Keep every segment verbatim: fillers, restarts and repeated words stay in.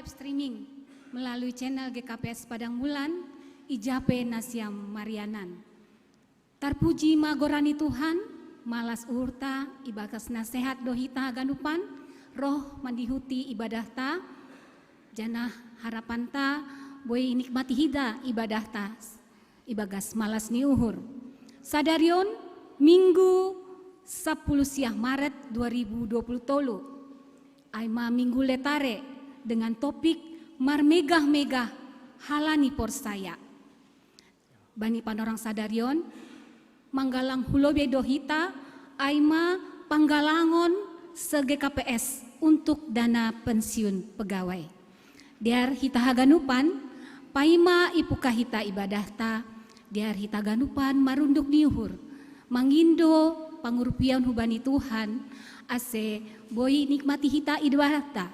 streaming melalui channel G K P S Padang Mulan, ijape nasiam marianan. Tarpuji ma goran ni Tuhan, malas uhurta, ibagas na sehat do hita haganupan, roh mandihuti ibadahta, janah harapanta boi nikmati hita ibadahta ibagas malas ni uhur. Sadarion Minggu sapuluh siah Maret dua ribu dua puluh tolu. Ai ma Minggu Letare dengan topik marmegah-megah halani porsaya. Bani panorang sadarion, manggalang hu lobei do hita, ai ma panggalangon se-G K P S untuk dana pensiun pegawai. Dear hita haganupan, paima ipungkah hita ibadahta, dear hita haganupan marunduk ni uhur, mangindo pangurupion hubani Tuhan, ase boi nikmati hita ibadahta,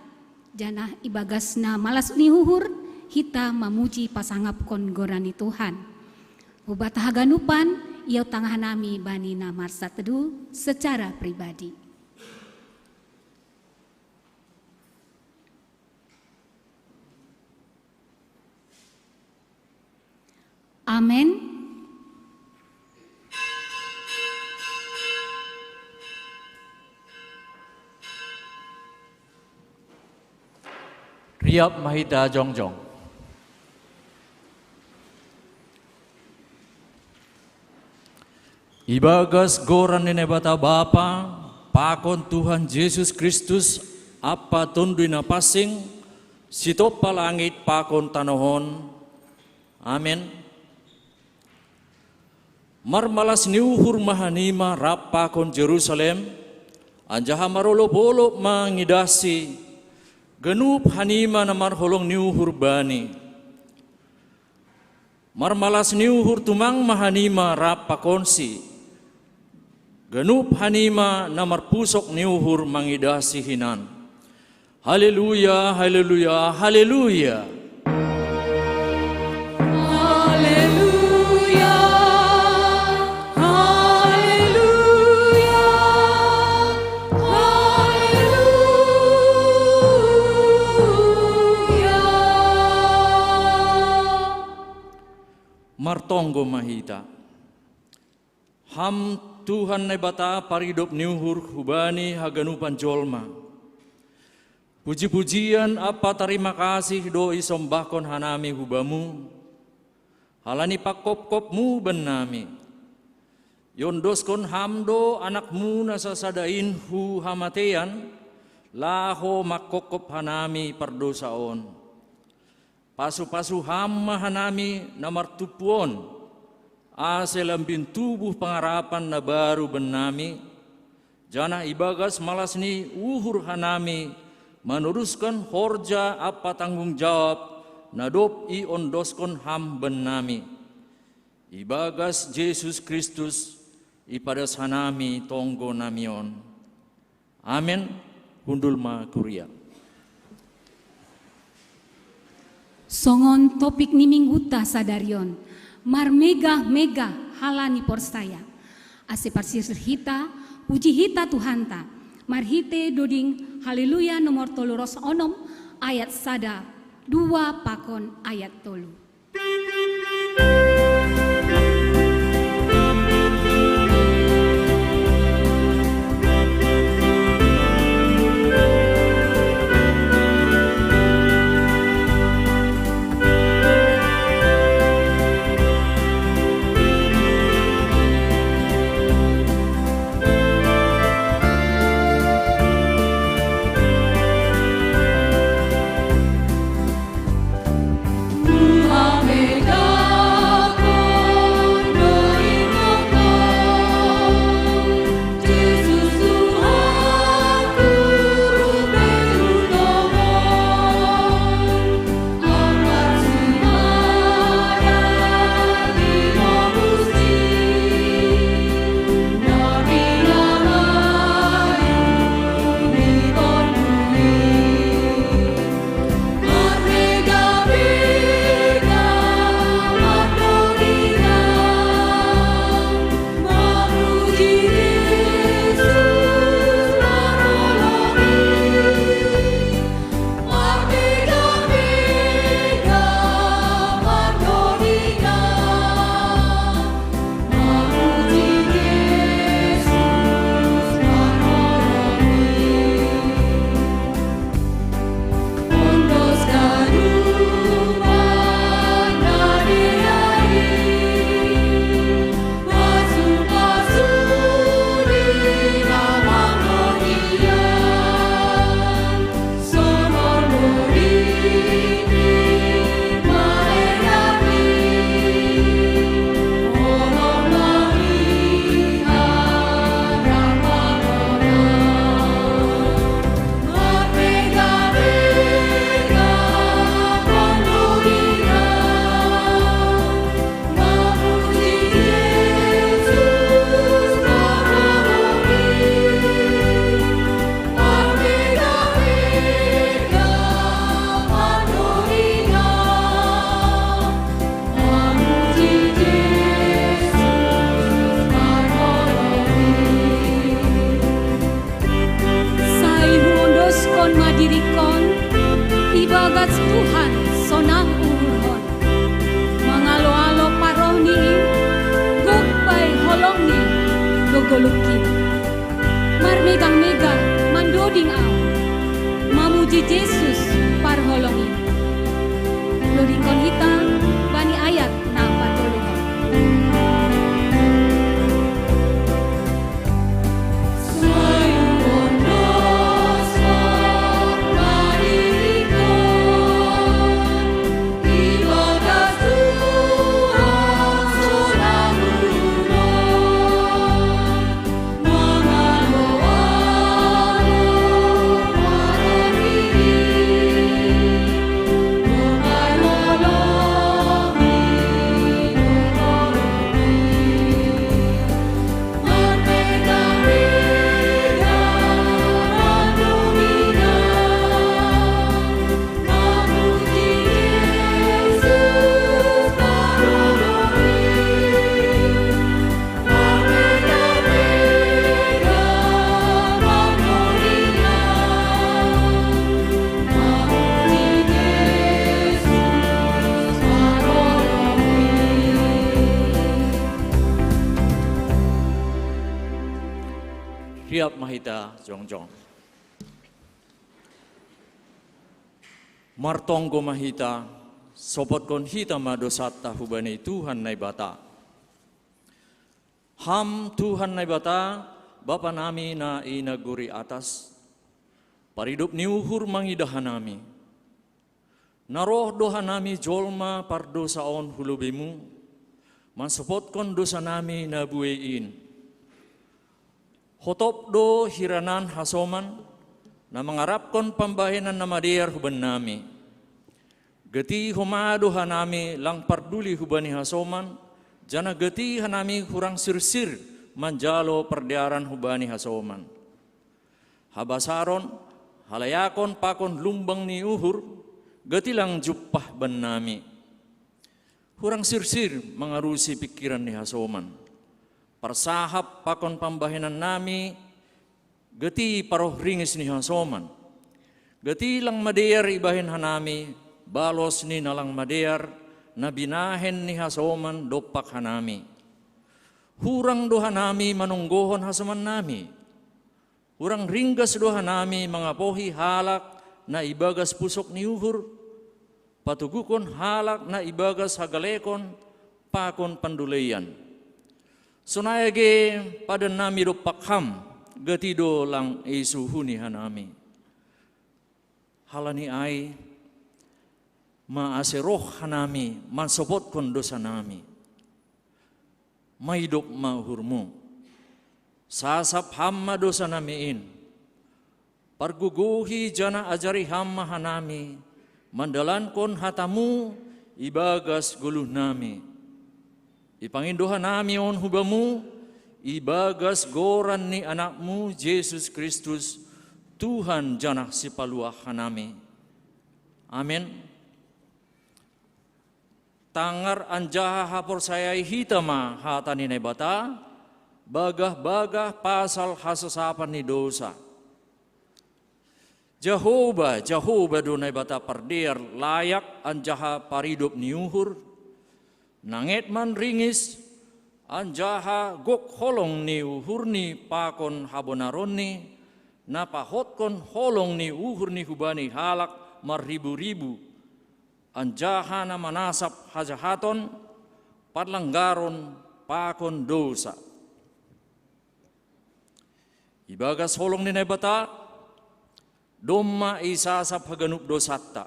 janah ibagas na malas ni uhur, hita mamuji pasangapkon goran ni Tuhan. Hubata haganupan, iot tangah nami bani na marsateduh secara pribadi. Amen. Riap ma hita jongjong. Ibagas goran ni Naibata Bapa, pakon Tuhan Jesus Kristus, ampa Tonduy Napansing, sitompa langit pakon tanoh on. Amen. Marmalas ni uhur ma hanima rap pakon Jerusalem, anjaha marolop-olop ma ngidahsi ganup hanima na marholong ni uhur bani. Marmalas ni uhur tumang ma hanima rap pakonsi, ganup hanima na marpusok ni uhur mangidahsi hinan. Haleluya, haleluya, haleluya. Haleluya, haleluya, haleluya. Martonggo ma hita. Ham Tuhan Naibata paridop ni uhur hubani haganupan jolma. Puji-pujian ampa tarima kasih do isombahkon hanami hu Bamu, halani pangkopkopMu bannami. Iondoskon Ham do AnakMu na sasada in hu hamateian, laho mangkopkop hanami pardousa on. Pasu-pasu Ham ma hanami na martumpu on, ase lambin tubuh pangarapan na baru bannami, janah ibagas malas ni uhur hanami manuruskon horja ampa tanggung jawab na dob iondoskon Ham bannami. Ibagas Jesus Kristus ipadas hanami tonggo nami on. Amen. Hundul ma kuria. Songon topik ni mingguta sadarion, marmegah-megah halani porsaya. Ase parsir hita, puji hita Tuhanta, marhite doding Haleluya nomor tolu ratus onom, ayat sada, dua pakon ayat tolu. Lukin. Marmegang-megang mandoding ahu, mamuji Jesus parholong in. Dodingkon hita bani ayat na patoluhon. Riap ma hita jongjong. Martonggo ma hita, sopotkon hita ma dosanta hubani Tuhan Naibata. Ham Tuhan Naibata, Bapa nami na i nagori atas, paridop ni uhur mangidah hanami. Na roh do hanami jolma pardosa on hu lobeimu, mansopotkon dosa nami na buei in. Hotop do hiranan hasoman, na mangarapkon pambahenan na madear hubannami. Gati homa do hanami lang parduli hubani hasoman, janah gati hanami hurang sirsir manjalo pardearan hubani hasoman. Habasaron, halayakon pakon lumbang ni uhur, gati lang jumpah bannami. Hurang sirsir mangarusi pingkiran ni hasoman. Parsahap pakon pambahenan nami, gati paroh ringis ni hasoman. Gati lang madear ibahen hanami, balos ni na lang madear, na binahen ni hasoman dompak hanami. Hurang do hanami manonggohon hasoman nami. Hurang ringgas do hanami mangapohi halak na ibagas pusok ni uhur, patoguhkon halak na ibagas hagalekon pakon pandoleian. Sonai age padan nami dompak ham, gati do lang isuhuni hanami. Halani ai, ma ase roh hanami mansopotkon dosa nami. Maidop ma uhurmu. Sasap ham ma dosa nami in. Pargogohi janah ajari ham ma hanami, mandalankon hatamu ibagas goluh nami. Ipangindo hanami on hu bamu, ibagas goran ni anakmu Jesus Kristus, Tuhan janah sipaluah hanami. Amen. Tangar anjaha haporsayai hita ma hata ni Naibata, bagah-bagah pasal hasasapan ni dosa. Jahowa, Jahowa do Naibata pardear layak anjaha paridop ni uhur, nanget man ringis, anjaha gok holong ni uhurni pakon habonaronni, na pahotkon holong ni uhurni hubani halak marribu-ribu, anjaha na manasap hajahaton, parlanggaron pakon dosa. Ibagas holong ni Naibata, domma isasap haganup dosanta.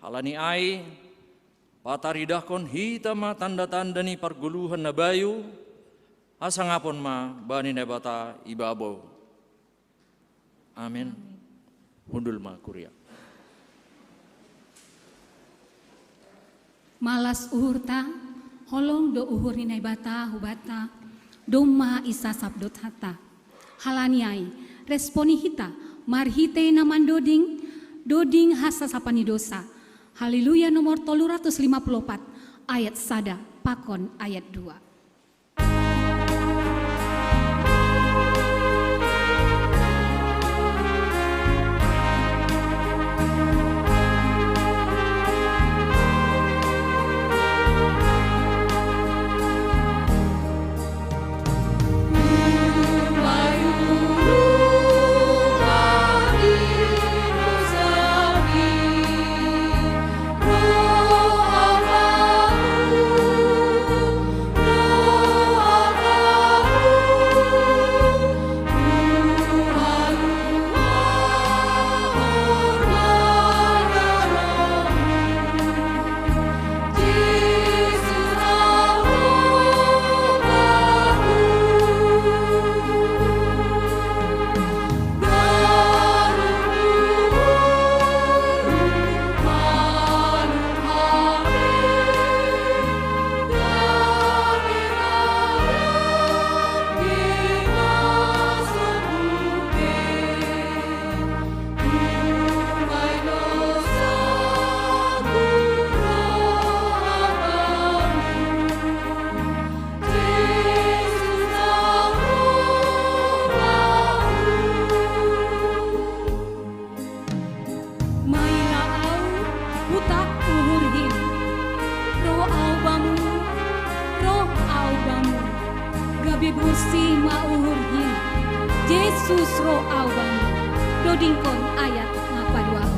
Halani ai, pataridahkon hita ma tanda-tanda ni pargoluhan na bayu, hasangapon ma bani Naibata i babou. Amen. Hundul ma kuria. Malas uhurta, holong do uhur ni Naibata hubanta, domma isasap dosanta. Halani ai, responi hita, marhitei na mandoding, doding hasasapan ni dosa. Haleluya nomor tolu ratus lima puluh opat, ayat sada, pakon ayat dua. Mauhur hi, Jesus ro au bami. Dodingkon ayat na paduahon.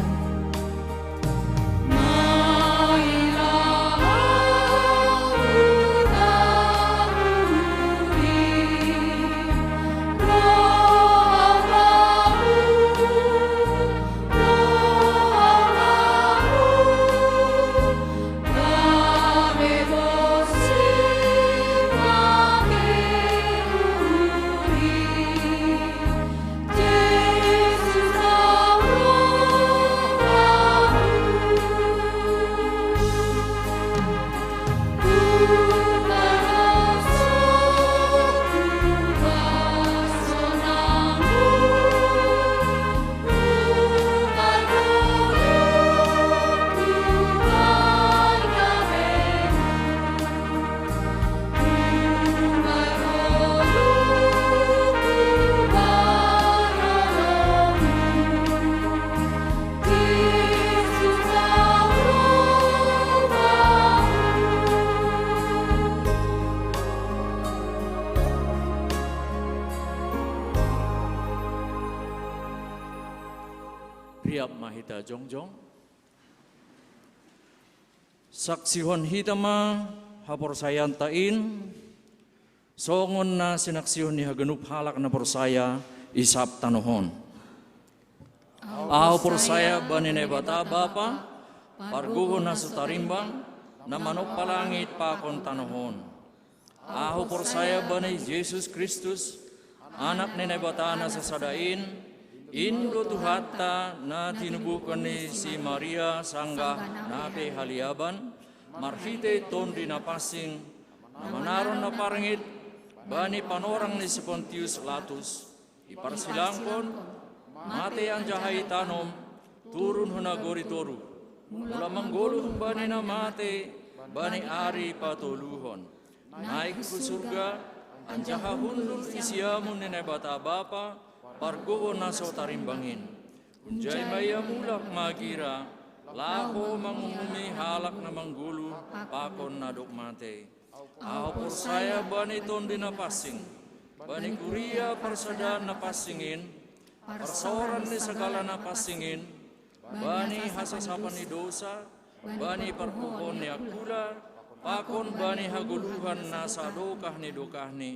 Riap ma hita jongjong. Saksihon hita ma haporsayaanta in, songon na sinaksihon ni haganup halak na porsaya i sab tanoh on. Ahu porsaya bani Naibata Bapa, pargogo na so tarimbang, na manompa langit pakon tanoh on. Ahu porsaya bani Jesus Kristus, Anak ni Naibata na sasada in, in do Tuhanta na tinubuhkon ni si Maria sanggah na pe haliaban, marhitei Tonduy Napansing, na manaron na parngit bani panorang ni si Pontius Latus, iparsilangkon, matei anjaha itanom, turun hu nagori toruh, mula manggoluh humbani na matei bani ari patoluhon. Naik hu surga, anjaha hundul i siamun ni Naibata Bapa, pargogo na so tarimbang in. Hunjai ma ia mulak magira, laho manguhumi halak na manggoluh pakon na dob matei. Ahu porsaya bani Tonduy Napansing, bani kuria parsadaan na pansing in, parsaoran ni sagala na pansing in, bani hasasapan ni dousa, bani parpuhoon ni angkula, pakon bani hagoluhan na sadokah ni dokahni.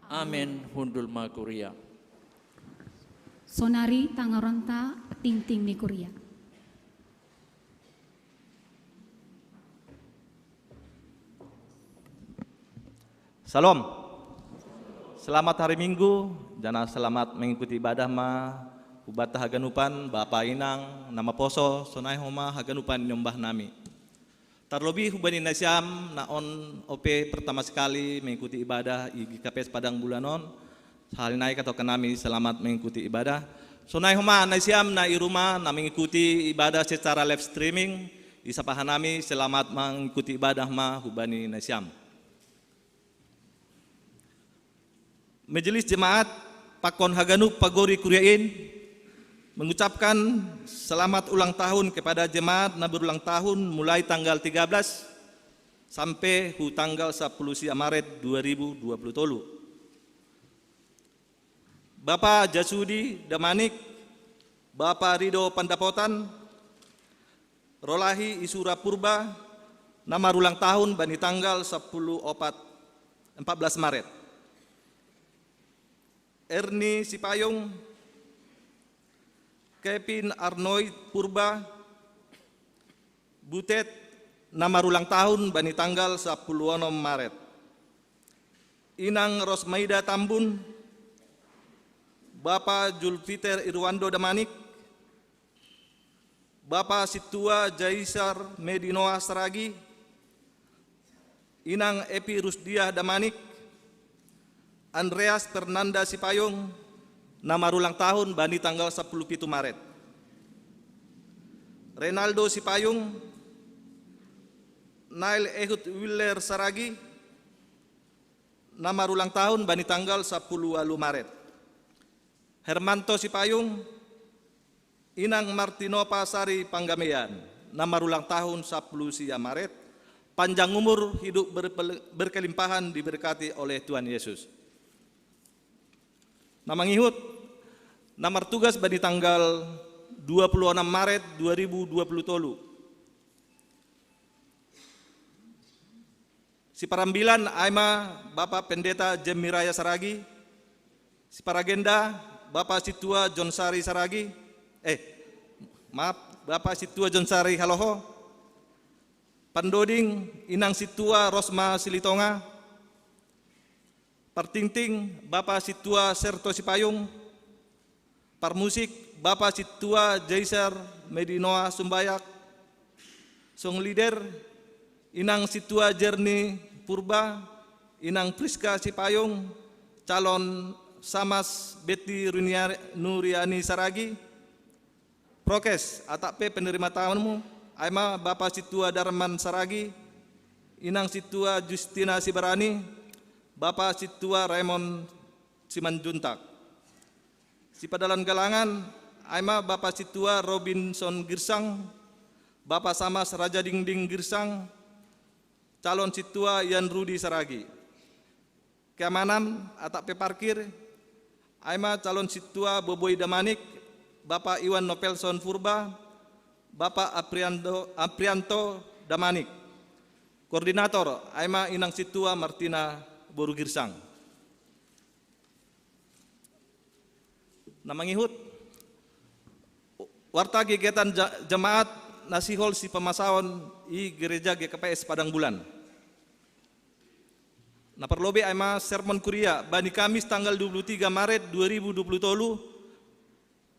Amen. Hundul ma kuria. Sonari tangaronta tingting ni kuria. Salom. Selamat hari Minggu, janah selamat mengikuti ibadah ma hubanta haganupan, bapa inang, na maposo, sonai homa haganupan niombah nami. Tarlobi hubani nasiam na on ope pertama sekali mengikuti ibadah i G K P S Padang Bulan on, sahali nai katokan nami selamat mengikuti ibadah. Sonai homa nasiam na i rumah na mengikuti ibadah secara live streaming, isapah nami selamat mengikuti ibadah ma hubani nasiam. Majelis Jemaat pakon haganup pagori kuria in mengucapkan selamat ulang tahun kepada jemaat na berulang tahun mulai tanggal tiga belas sampai hu tanggal sepuluh sia Maret dua ribu dua puluh tolu. Bapa Jasudi Damanik, Bapa Rido Pandapotan, Rolahi Isura Purba, na marulang tahun bani tanggal sepuluh opat, empat belas Maret. Erni Sipayung, Kevin Arnold Purba, Butet, na marulang tahun bani tanggal sepuluh onom Maret. Inang Rosmaida Tambun, Bapa Julfiter Irwando Damanik, Bapa Situa Jaisar Medinoa Saragi, Inang Epi Rusdiah Damanik, Andreas Fernanda Sipayung, na marulang tahun bani tanggal sepuluh pitu Maret. Renaldo Sipayung, Nail Ehud Willer Saragi, na marulang tahun bani tanggal sepuluh walu Maret. Hermanto Sipayung, Inang Martinopa Sari Panggamean, na marulang tahun sepuluh sia Maret, panjang umur, hidup berpel-, berkelimpahan, diberkati oleh Tuhan Yesus. Na mangihut, na martugas bani tanggal dua puluh enam Maret dua ribu dua puluh tolu. Siparambilan ai ma Bapak Pendeta Jemmy Raya Saragi, siparagenda Bapak Situa John Sari Saragi, eh, maaf, Bapak Situa John Sari Haloho, pandoding Inang Situa Rosma Silitonga, partingting Bapak Situa Serto Sipayung, parmusik Bapak Situa Jaiser Medinoa Sumbayak, song leader Inang Situa Jerni Purba, Inang Priska Sipayung, calon Samas Betty Runia-, Nuriani Saragi, prokes atap pe penerima tamu, ai ma Bapak Situa Darman Saragi, Inang Situa Justina Sibarani, Bapak Situa Raymond Simanjuntak. Sipadalan galangan, ai ma Bapak Situa Robinson Girsang, Bapak Samas Raja Dingding Girsang, calon Situa Yan Rudi Saragi. Keamanan atap pe parkir, ai ma calon Situa Boboi Damanik, Bapak Iwan Nopelson Purba, Bapak Aprianto, Aprianto Damanik. Koordinator, ai ma Inang Situa Martina Boru Girsang. Na mangihut, warta kegiatan ja-, jemaat na sihol sipamasaon i Gereja G K P S Padang Bulan. Na parlobei ai ma sermon kuria bani Kamis tanggal dua puluh tiga Maret dua ribu dua puluh tolu,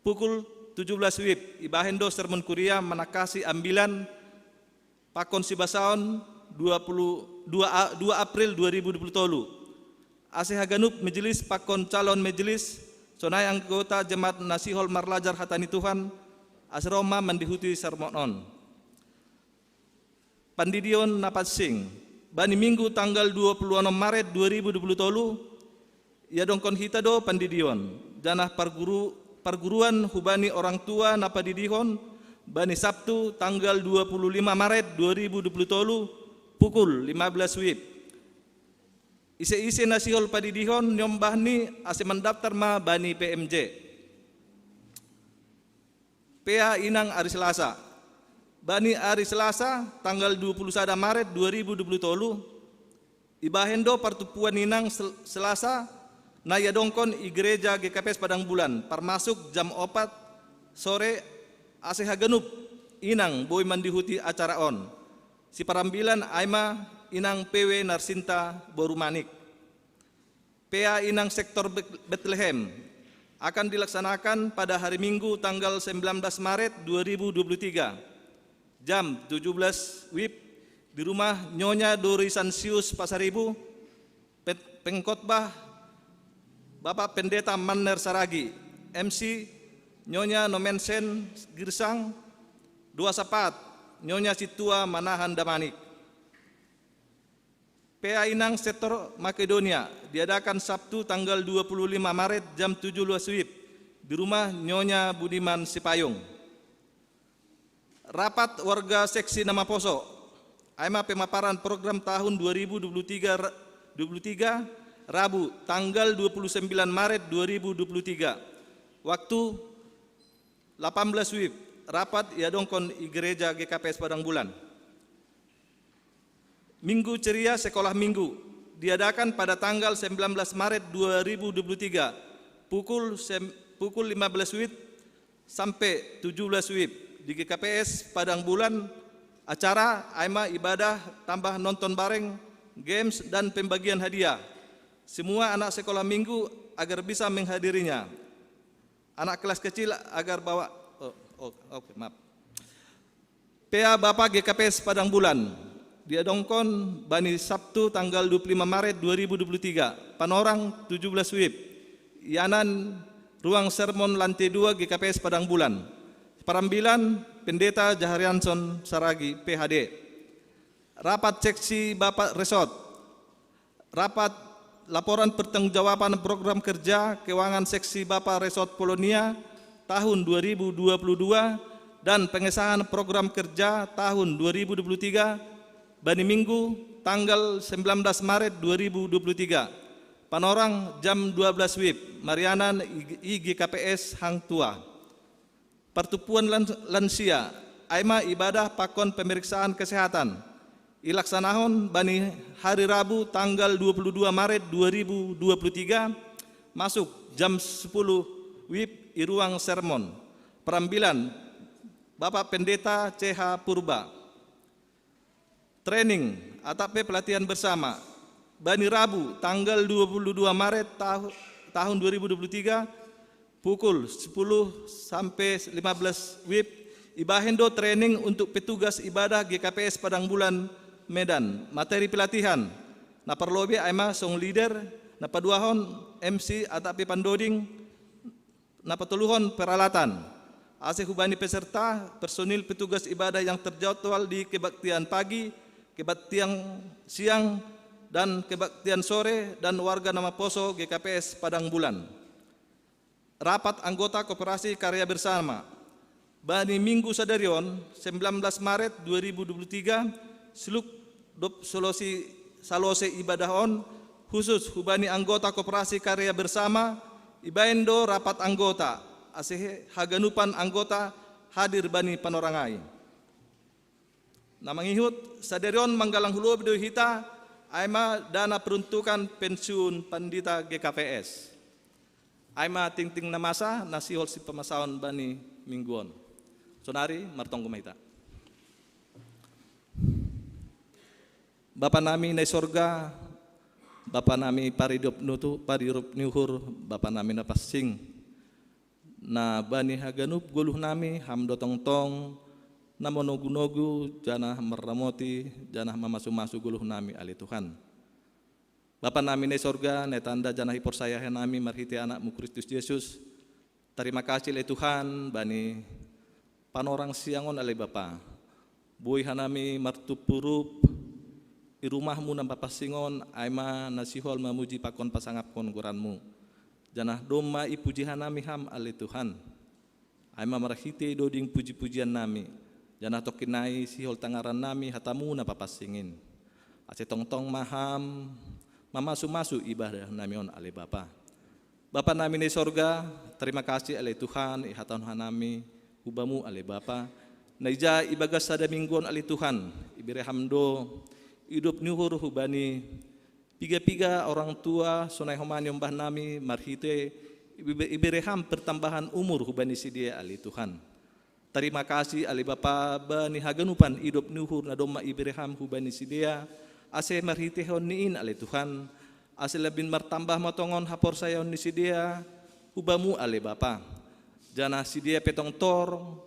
pukul tujuh belas wib, ibahen do sermon kuria manangkasi ambilan pakon sibasaon dua puluh dua A-, dua April dua ribu dua puluh tolu. Ase haganup majelis pakon calon majelis, sonai anggota jemaat na sihol marlajar hata ni Tuhan, ase ro ma mandihuti sermon on. Pandidion na pansing. Bani Minggu tanggal dua puluh enam Maret dua ribu dua puluh tolu, iadongkon hita do pandidion, janah parguru-, parguruan hubani orang tua na padidihon, bani Sabtu tanggal dua puluh lima Maret dua ribu dua puluh tolu, pukul lima belas wib. Ise-ise na sihol padidihon niombah ni ase mandaptar ma bani P M J. Pea inang ari Selasa. Bani ari Selasa, tanggal dua puluh sada Maret dua ribu dua puluh tolu, ibahen do partumpuan inang Sel-, Selasa, na iadongkon i Gereja G K P S Padang Bulan, parmasuk jam opat sore, ase haganup inang boi mandihuti acara on. Siparambilan ai ma inang P W Narsinta boru Manik. Pea inang sektor Bet-, Betlehem akan dilaksanakan pada hari Minggu tanggal sembilan belas Maret dua ribu dua puluh tiga, jam tujuh belas wib, di rumah Nyonya Dori Sansius Pasaribu, pet-, pengkhotbah Bapak Pendeta Manner Saragi, M C Nyonya Nomensen Girsang, doa sapaat Nyonya Situa Manahan Damanik. Pea inang sektor Makedonia diadakan Sabtu tanggal dua puluh lima Maret jam tujuh belas wib di rumah Nyonya Budiman Sipayung. Rapat warga seksi na maposo, ai ma pemaparan program tahun dua ribu dua puluh tiga, ra-, dua puluh tiga, Rabu, tanggal dua puluh sembilan Maret dua ribu dua puluh tiga. Waktu delapan belas wib, rapat iadongkon i Gereja G K P S Padang Bulan. Minggu ceria sekolah minggu diadakan pada tanggal sembilan belas Maret dua ribu dua puluh tiga, pukul sem-, pukul lima belas wib sampai tujuh belas wib di G K P S Padang Bulan. Acara ai ma ibadah tambah nonton bareng, games, dan pembagian hadiah. Semua anak sekolah minggu agar bisa menghadirinya. Anak kelas kecil agar bawa, oh, oh, oke, maaf. Pea Bapa G K P S Padang Bulan diadongkon bani Sabtu tanggal dua puluh lima Maret dua ribu dua puluh tiga, panorang tujuh belas wib, ianan ruang sermon lantai dua G K P S Padang Bulan. Parambilan Pendeta Jaharianson Saragi, P H D. Rapat seksi Bapa Resort. Rapat laporan pertanggungjawaban program kerja keuangan seksi Bapa Resort Polonia tahun dua ribu dua puluh dua dan pengesahan program kerja tahun dua ribu dua puluh tiga bani Minggu tanggal sembilan belas Maret dua ribu dua puluh tiga. Panorang jam dua belas wib. marianan I G K P S Hang Tua. Partupuan lan-, lansia, aima ibadah pakon pemeriksaan kesehatan ilaksanahon bani hari Rabu tanggal dua puluh dua Maret dua ribu dua puluh tiga, masuk jam sepuluh wib i ruang sermon. Perambilan Bapak Pendeta C H Purba. Training atau pelatihan bersama bani Rabu tanggal dua puluh dua Maret tahu-, tahun dua ribu dua puluh tiga, pukul sepuluh sampai lima belas wib, ibahen do training untuk petugas ibadah G K P S Padang Bulan, Medan. Materi pelatihan, na parlobei aima song leader, na paduahon M C atau pandoding, na patoluhon peralatan. Ase hubani peserta, personil petugas ibadah yang terjadwal di kebaktian pagi, kebaktian siang, dan kebaktian sore, dan warga na maposo G K P S Padang Bulan. Rapat anggota koperasi karya bersama. Bani minggu sadarion, sembilan belas Maret dua ribu dua puluh tiga, seluk dob solosi salose ibadah on, khusus hubani anggota koperasi karya bersama, ibaen do rapat anggota, ase haganupan anggota hadir bani panorangai. Na mangihut, sadarion manggalang hulobi do hita, aima dana peruntukan pensiun pandita G K P S. Aima tingting na masa, na sihol sipamasaon bani minggu on. Sonari martonggo ma hita. Bapa nami na i sorga, Bapa nami paridop nutu, paridop ni uhur, Bapa nami na pansing. Na bani haganup goluh nami, Ham do tongtong, na manogu-nogu, janah marramoti, janah mamasu-masu goluh nami ale Tuhan. Bapa nami na i sorga, na i tanda janah iporsaya hanami marhite Anakmu Kristus Jesus. Tarima kasih ale Tuhan, bani panorang siang on ale Bapa. Boi hanami martumpu rup i rumahmu na mapansing on, aima na sihol mamuji pakon pasangapkon goranmu. Janah domma ipuji hanami Ham ale Tuhan. Aima marhite doding puji-pujian nami, janah tongkin nai sihol tangaran nami hatamu na papansing in. Ase tongtong ma Ham mamasu-masu ibadah nami on ale Bapa. Bapa nami na i sorga, tarima kasih ale Tuhan, ihatahon hanami hu Bamu ale Bapa, na ija ibagas sada minggu on ale Tuhan, ibere Ham do idop ni uhur hubani piga-piga orang tua, sonai homa niombah nami marhite ibe-, ibere Ham pertambahan umur hubani sidea ale Tuhan. Tarima kasih ale Bapa bani haganupan idop ni uhur na domma ibere Ham hubani sidea, ase marhitehon ni in ale Tuhan, ase lambin martambah ma tongon haporsayaon ni sidea hu Bamu ale Bapa. Janah sidea pe tongtong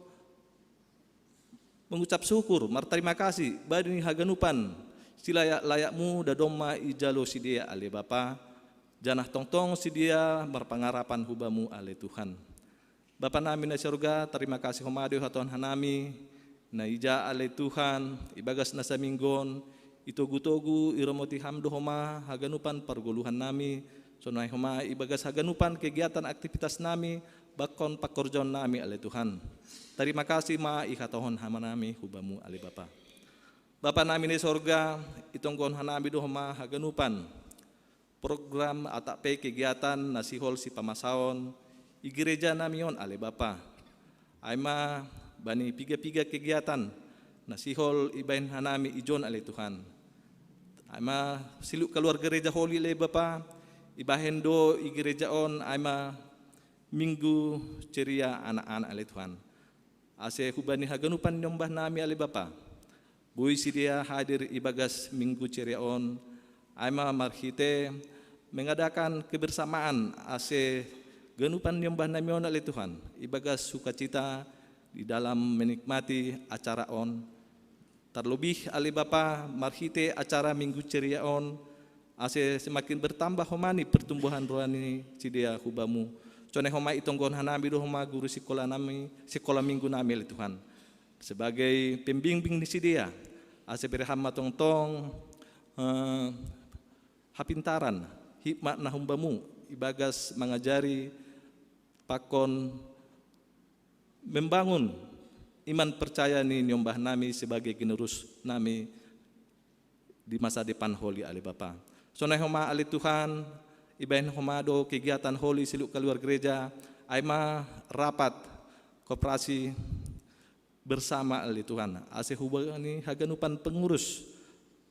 mangucap syukur, martarima kasih bani haganupan silayak-layakmu na domma ijalo sidea ale Bapa, janah tongtong sidea marpangarapan hu Bamu ale Tuhan. Bapa nami na i sorga, tarima kasih homa do ihatahon hanami, na ija ale Tuhan, ibagas nasa minggu on, itogu-togu iramoti Ham do homa haganupan pargoluhan nami, sonai homa ibagas haganupan kegiatan aktivitas nami, pakon pangkorjaon nami ale Tuhan. Tarima kasih ma ihatahon hanami hu Bamu ale Bapa. Bapa nami na i sorga, itonggohon hanami do homa haganupan program atau pe kegiatan na sihol sipamasaon i gereja nami on ale Bapa. Aima bani piga-piga kegiatan na sihol ibaen hanami ijon ale Tuhan. Aima siluk kaluar gereja holi ale Bapa, ibahen do i gereja on aima minggu ceria anak-anak ale Tuhan. Ase hubani haganupan niombah nami ale Bapa, boi sidea hadir ibagas minggu ceria on, aima marhite mengadakan kebersamaan ase ganupan niombah nami on ale Tuhan, ibagas sukacita di dalam menikmati acara on. Tarlobih ale Bapa marhite acara minggu ceria on, ase semakin bertambah homa ni pertumbuhan rohani sidea hu Bamu. Sonai homa itonggohon hanami do homa guru sikola nami, sikola minggu nami ale Tuhan. Sebagai pembimbing ni sidea, ase bere Ham ma tongtong, eh, hapintaran, hikmat na hu Bamu, ibagas mangajari pakon membangun iman percaya ni niombah nami sebagai generasi nami di masa depan holi ale Bapa. Sonai homa ale Tuhan, Ibaen homa do kegiatan holi seluruh keluar gereja, ai ma rapat koperasi bersama ale Tuhan. Ase hubani haganupan pengurus,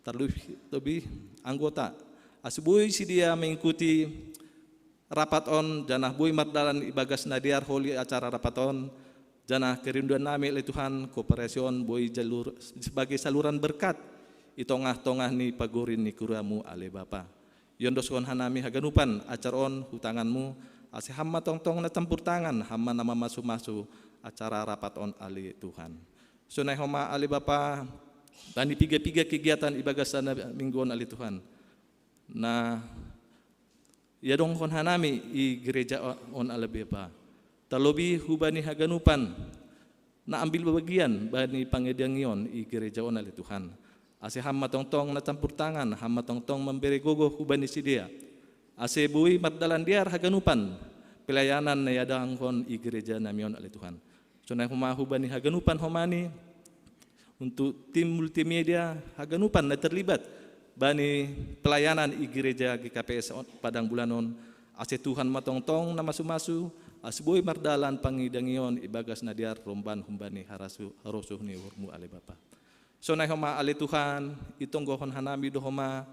terlebih, lebih anggota. Ase boi sidea mengikuti rapat on, janah boi mardalan ibagas na dear holi acara rapat on, janah kerinduan nami ale Tuhan, koperasi on boi jalur, sebagai saluran berkat i tongah-tongah ni pagorin ni kuriamu ale Bapa. Iondoskon hanami haganupan acara on hu tanganmu, ase ham ma tongtong na campur tangan, ham ma na mamasu-masu acara rapat on ale Tuhan. Sonai homa ale Bapa, bani piga-piga kegiatan ibagas sada minggu on ale Tuhan. Na iadongkon hanami i gereja on ale Bapa. Terlebih hubani haganupan na ambil bagian bani pangidangion i gereja on ale Tuhan. Ase ham ma tongtong na campur tangan, ham ma tongtong mambere gogoh hubani sidea. Ase boi mardalan dear haganupan pelayanan na iadongkon i gereja nami on ale Tuhan. Sonai homa hubani haganupan homani, untuk tim multimedia, haganupan na terlibat bani pelayanan i gereja G K P S Padang Bulan on, ase Tuhan ma tongtong na masu-masu, ase boi mardalan pangidangion ibagas na dear romban humbani harasu, harosuh ni uhurmu ale Bapa. Sonai homa ale Tuhan, itonggohon hanami do homa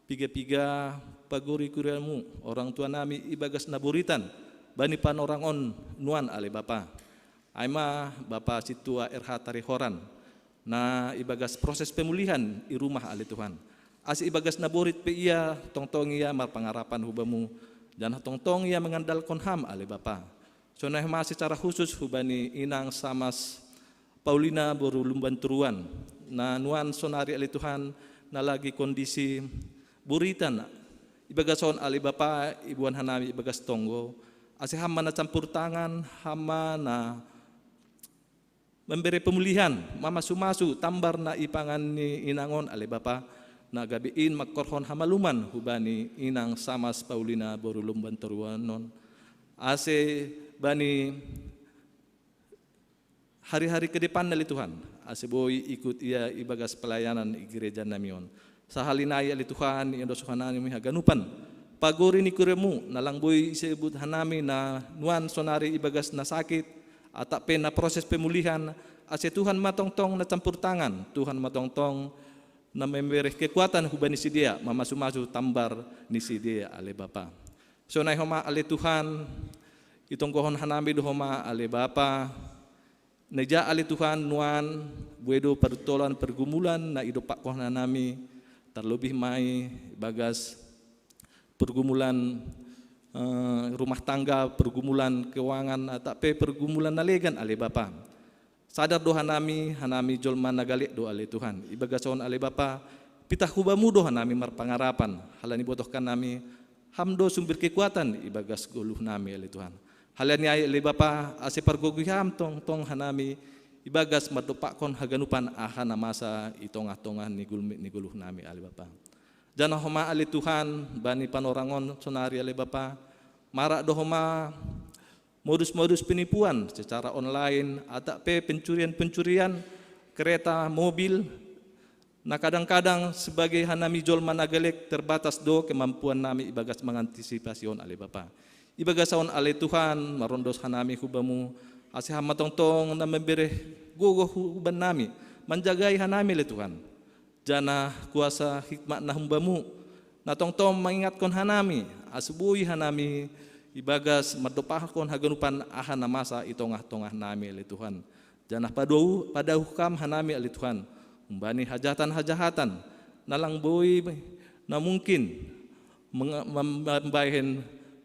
piga-piga pagori kuriamu, orang tua nami ibagas na buritan bani panorang on nuan ale Bapa. Ai ma Bapa Sintua R H Tarihoran, na ibagas proses pemulihan i rumah ale Tuhan. Ase ibagas na borit pe ia, tongtong ia marpangarapan hubamu, janah tongtong ia mengandalkon ham ale Bapa. Sonai homa secara khusus hubani inang Samas Paulina boru Lumban Turuan, na nuan sonari ale Tuhan, na lagi kondisi buritan. Ibagas on ale Bapa, iboan hanami ibagas tonggo, ase ham ma na campur tangan, ham ma na membere pemulihan, mamasu-masu tambar na ipangan ni inang on ale Bapa, na gabe in mangkorhon hamaluman hubani inang Samas Paulina boru Lumban Turuan on. Ase bani hari-hari ke depan ale Tuhan, ase boi ikut ia ibagas pelayanan i gereja nami on. Sahali nai ale Tuhan, iondoskon hanami haganupan pagori ni kuriamu, na lang boi isebut hanami na nuan sonari ibagas na sakit, atap pe na proses pemulihan, ase Tuhan ma tongtong na campur tangan, Tuhan ma tongtong na membere kekuatan hubani sidea, mamasu-masu tambar ni sidea ale Bapa. Sonai homa ale Tuhan, itonggohon hanami do homa ale Bapa, na ija ale Tuhan nuan, buei do partolan pergumulan na idompakkon hanami, terlebih ma i bagas pergumulan, eh, rumah tangga, pergumulan keuangan, atap pe pergumulan na legan ale Bapa. Sadar do hanami, hanami jolma na galek do ale Tuhan. Ibagas on ale Bapa, pitah hubamu do hanami marpangarapan, halani botohkan nami, ham do sumber kekuatan ibagas goluh nami ale Tuhan. Halani ai ale Bapa, ase pargogohi ham tongtong hanami, ibagas mandompakkon haganupan aha na masa i tongah-tongah ni gulmit ni goluh nami ale Bapa. Janah homa ale Tuhan, bani panorang on sonari ale Bapa, marak do homa modus-modus penipuan secara online, atap pe pencurian-pencurian kereta, mobil, na kadang-kadang sebagai hanami jolma na galek terbatas do kemampuan nami ibagas mangantisipasi on ale Bapa. Ibagas on ale Tuhan, marondos hanami hubamu, ase ham ma tongtong na membere gogoh huban nami, manjagai hanami ale Tuhan. Janah kuasa hikmat na humbamu, na tongtong mangingatkon hanami, ase boi hanami ibagas mandompakkon haganupan aha na masa i tongah-tongah nami ale Tuhan. Janah padau-, padauh kam hanami ale Tuhan, humbani hajahatan-hajahatan, na lang boi na mungkin menge-, mem-, mambahen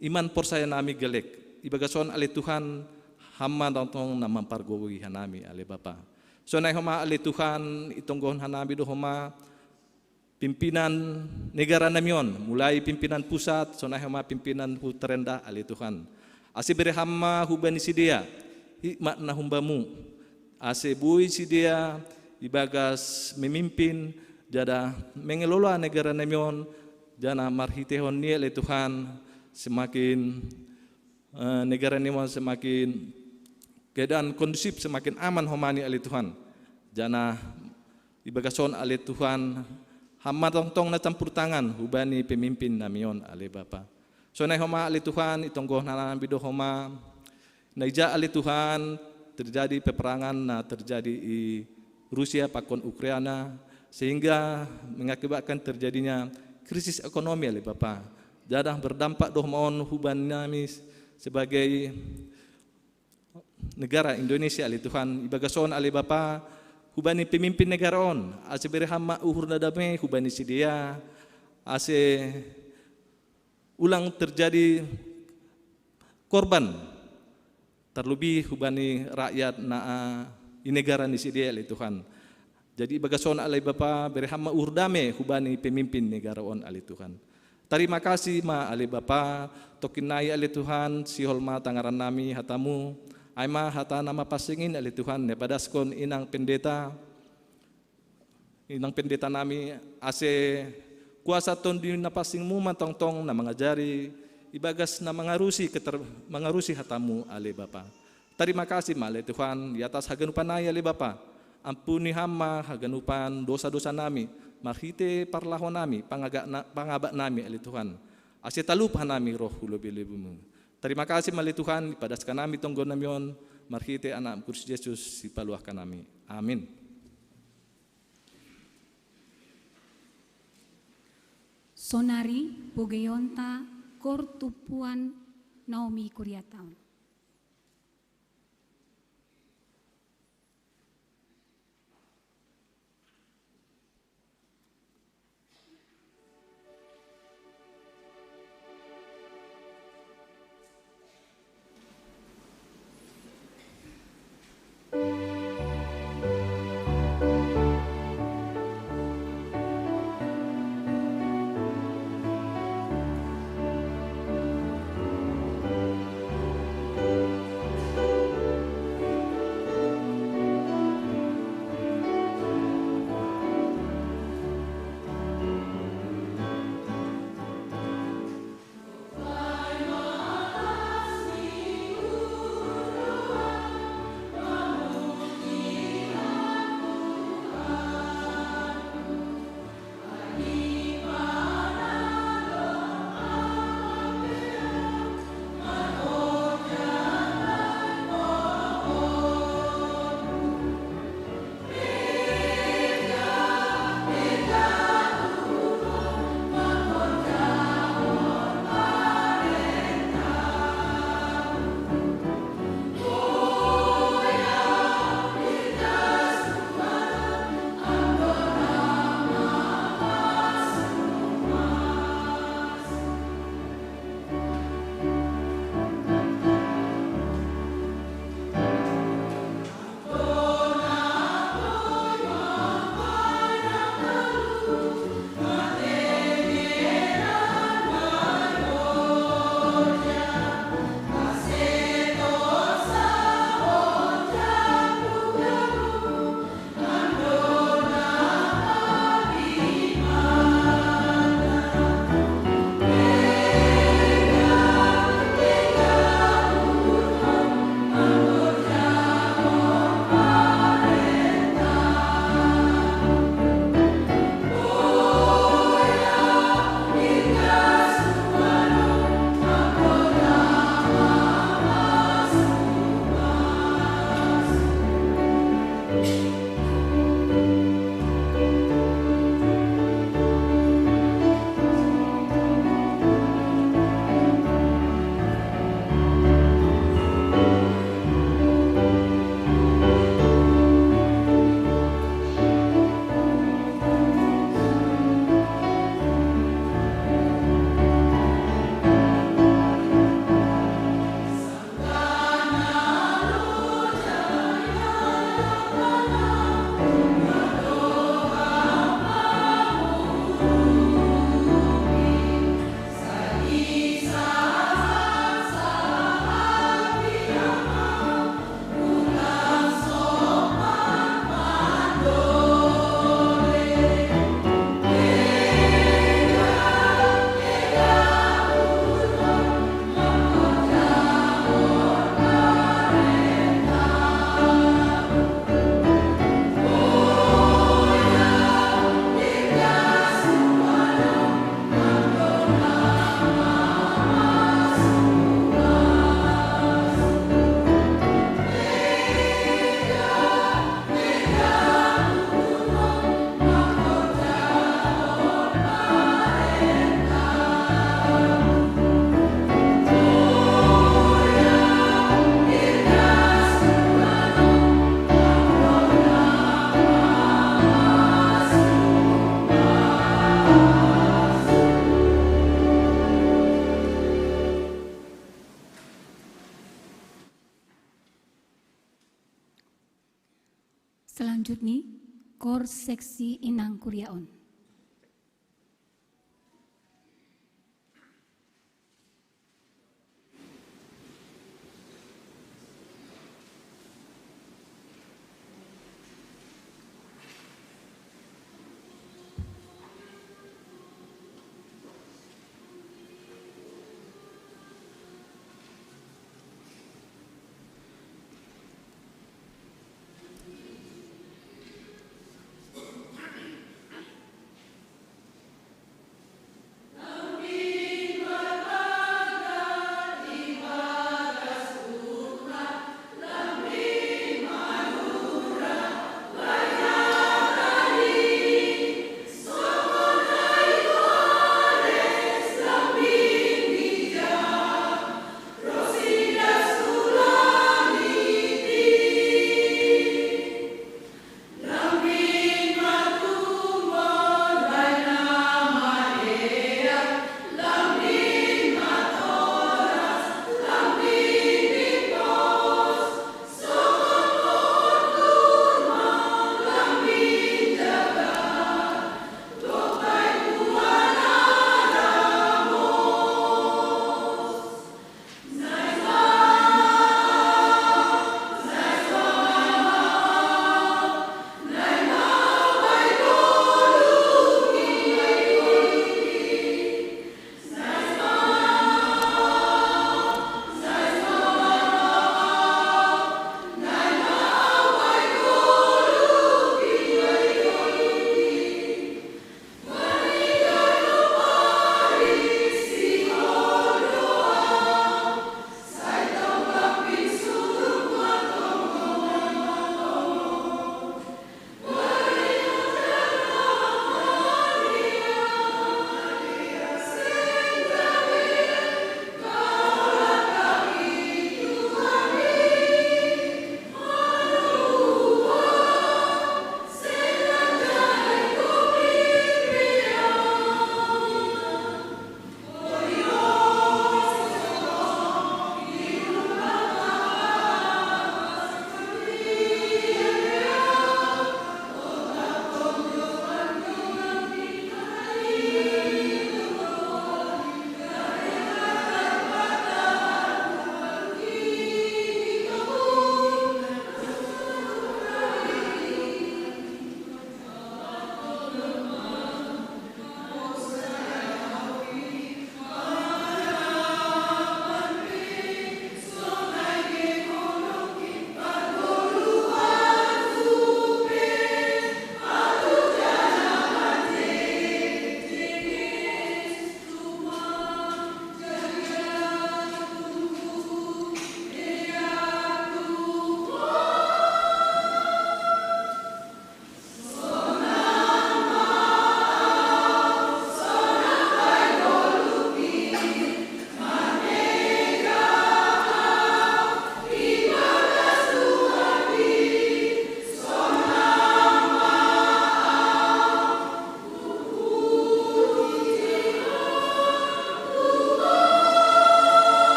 iman porsaya nami galek. Ibagas on ale Tuhan, ham ma tongtong na mampargogohi hanami ale Bapa. Sonai homa ale Tuhan, itonggohon hanami do homa pimpinan negara nami on, mulai pimpinan pusat, sonai homa pimpinan hu terendah ale Tuhan. Ase bere ham ma hubani sidea hikmat na humbamu, ase boi sidea ibagas memimpin, janah mengelola negara nami on, janah marhiteihon ni ale Tuhan, semakin, eh, negara nami on semakin keadaan kondusif, semakin aman homa ni ale Tuhan. Janah ibagas on ale Tuhan, ham ma tongtong na campur tangan hubani pemimpin nami on ale Bapa. Sonai homa ale Tuhan, itonggo nami do homa, na ija ale Tuhan, terjadi peperangan na terjadi i Rusia pakon Ukraina, sehingga mengakibatkan terjadinya krisis ekonomi ale Bapa. Jadang berdampak do homa on huban nami sebagai negara Indonesia ale Tuhan, ibagason ale Bapa, hubani pemimpin negara on, ase bere hama uhur na dame hubani sidea, ase ulang terjadi korban, terlebih hubani rakyat na i negara ni sidea ale Tuhan. Jadi ibagason ale Bapa, bere hama uhur dame hubani pemimpin negara on ale Tuhan. Tarima kasih ma ale Bapa, tokin nai ale Tuhan, sihol ma tangaran nami hatamu, ai ma hata na mapansing in ale Tuhan, na ipadaskon inang pendeta, inang pendeta nami, ase kuasa tondi na pansingmu ma tongtong na mangajari, ibagas na mangarusi keter, mangarusi hatamu ale Bapa. Tarima kasih ma ale Tuhan, i atas haganupan nai ale Bapa. Ampuni hama haganupan dosa-dosa nami, marhite parlaho nami, pangaga, na, pangabak nami ale Tuhan. Ase talup hanami roh hu lobei-lobeimu. Tarima kasih ma ale Tuhan, ipadaskon nami tonggo nami on, marhite Anak Kristus Jesus sipaluahkan nami. Amin. Sonari pogeonta kor tumpuan Naomi Kuriataun. Selanjutnya, kor seksi inang kuria on.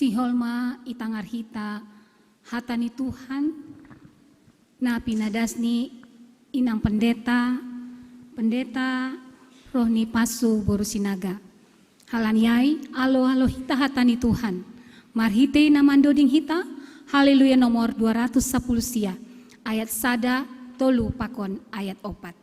Sihol ma i tangar hita hata ni Tuhan, na pinadas ni inang pendeta, pendeta roh ni pasu boru Sinaga. Halani ai, alo-alo hita hata ni Tuhan. Marhitei na mandoding hita, Haleluya nomor dua ratus sapuluh sia, ayat sada, tolu pakon ayat opat.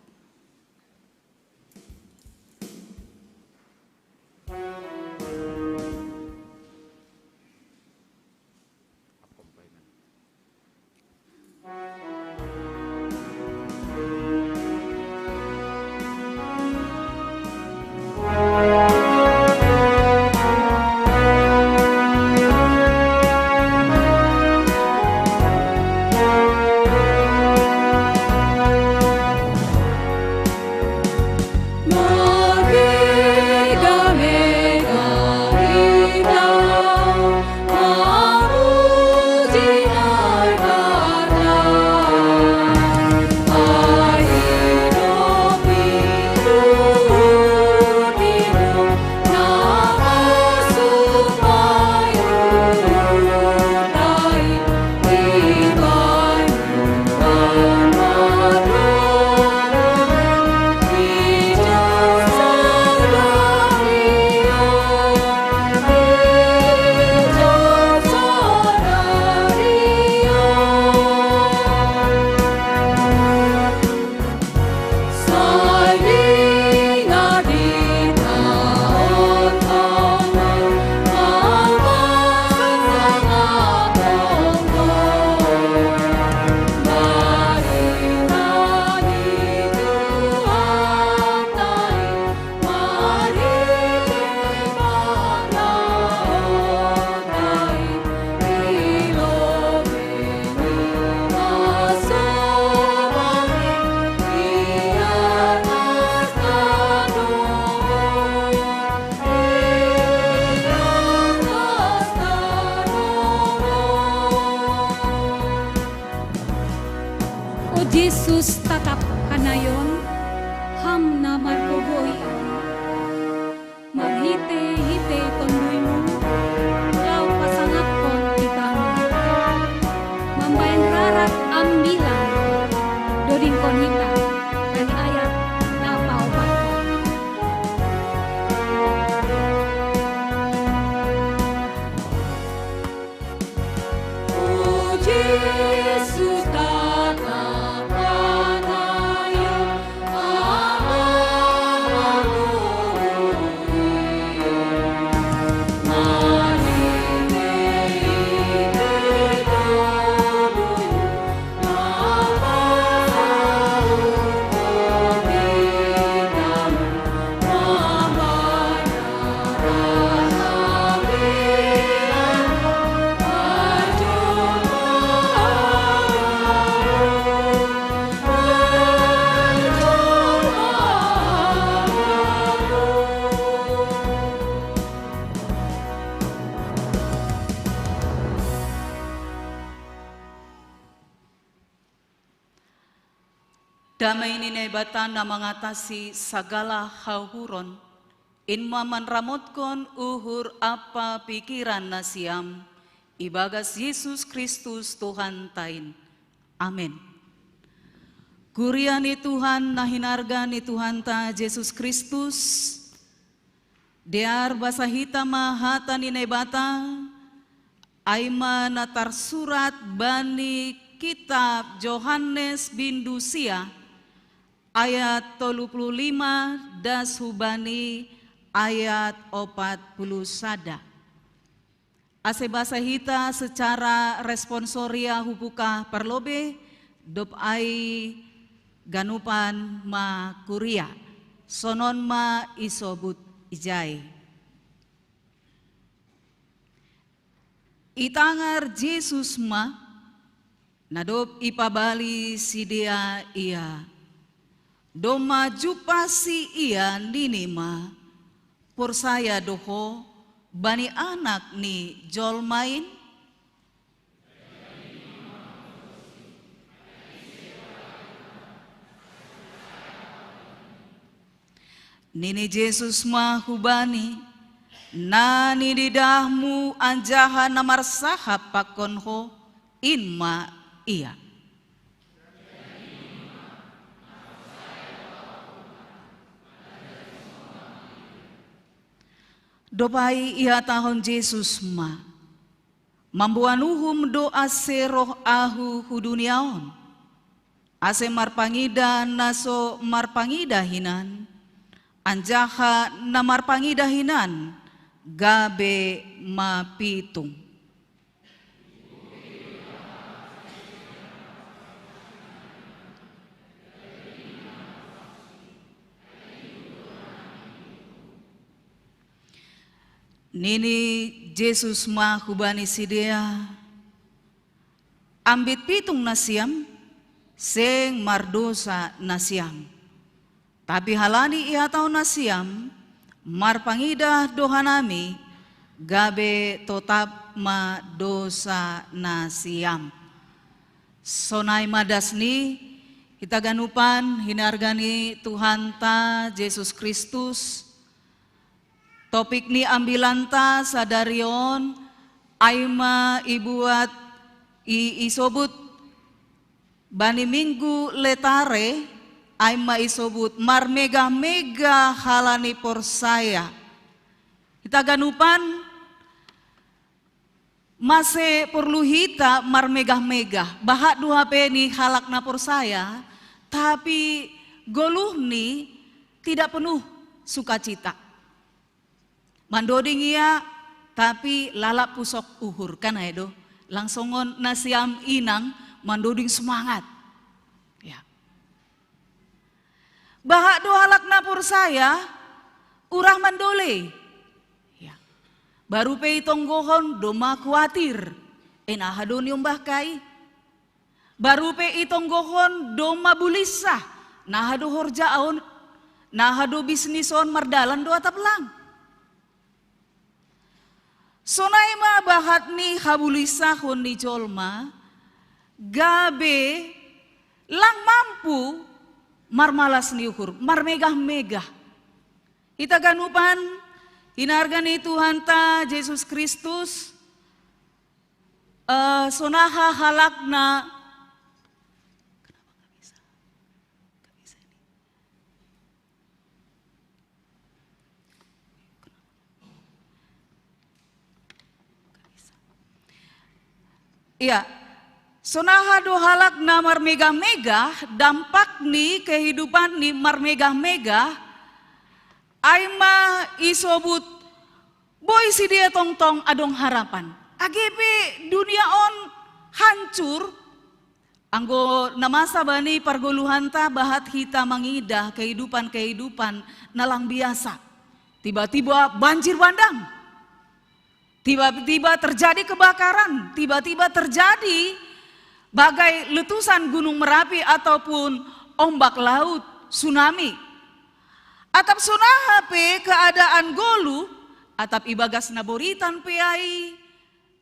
Yesus tatap hanayon, Ham na marhogoi Ahu. Marhitei-hitei TonduyMu, Lau pasangapkon hita Ho, mambaen rarat ambilan, dodingkon hita bani ayat na paopatkon. Damai ni Naibata na mangatasi sagala hauhuron, in ma manramotkon uhur ampa pingkiran nasiam, ibagas Jesus Kristus Tuhanta in. Amen. Kuria ni Tuhan na hinarga ni Tuhanta Jesus Kristus, dear basa hita ma hata ni Naibata, ai ma na tarsurat bani kitab Johannes bindu sia, ayat tolu puluh lima das hubani ayat opat puluh sada. Ase basa hita secara responsoria hubuka parlobei, dob ai ganupan ma kuria. Sonon ma isobut ijai. Itangar Jesus ma, na dob ipabali sidea Ia. Domma jumpahsi Ia nini ma, "Porsaya do ho bani Anak ni jolma in?" Nini Jesus ma hubani, "Na nididahmu anjaha na marsahap pakon ho, in ma Ia." Dob ai ihatahon Jesus ma, "Mamboan uhum do ase roh Ahu hu dunia on, ase marpangidah na so marpangidah hinan, anjaha na marpangidah hinan gabe mapitung." Nini Jesus ma hubani sidea, "Ambit pitung nasiam, seng mardousa nasiam. Tapi halani ihatahon nasiam, marpangidah do hanami, gabe totap ma dousa nasiam." Sonai ma das ni hita ganupan, hinarga ni Tuhanta Jesus Kristus. Topik ni ambilanta sadari on, ai ma ibuat i, isobut bani Minggu Letare, ai ma isobut marmegah-megah halani porsaya. Hita ganupan, mase porlu hita marmegah-megah, bahat do hape ni halak na porsaya, tapi goluhni tidak penuh sukacita. Mandoding ia, tapi lalap pusok uhur, kan ai do. Lang songon nasiam inang mandoding semangat. Ya. Bahat do halak na porsaya, urah mandole. Ya. Baru pe itonggohon domma kuatir, "E, naha do niombahka i?" Baru pe itonggohon domma bulinsah, "Naha do horja on, naha do bisnis on, mardalan do atap lang?" Sonai ma bahat ni habulinsahon ni jolma, gabe Lang mampu marmalas ni uhur, marmegah-megah. Ita ganupan, hinarga ni Tuhanta Jesus Kristus, eh, sonaha halakna. Iya, sonaha do halak na marmegah-megah, dampak ni kehidupan ni marmegah-megah, ai ma isobut boi sidea tongtong adong harapan. Age pe dunia on hancur, anggo na masa bani pargoluhanta bahat hita mangidah kehidupan-kehidupan na lang biasa. Tiba-tiba banjir bandang. Tiba-tiba terjadi kebakaran, tiba-tiba terjadi bagai letusan Gunung Merapi ataupun ombak laut, tsunami. Atap sonaha pe keadaan goluh, atap ibagas na boritan pe ai,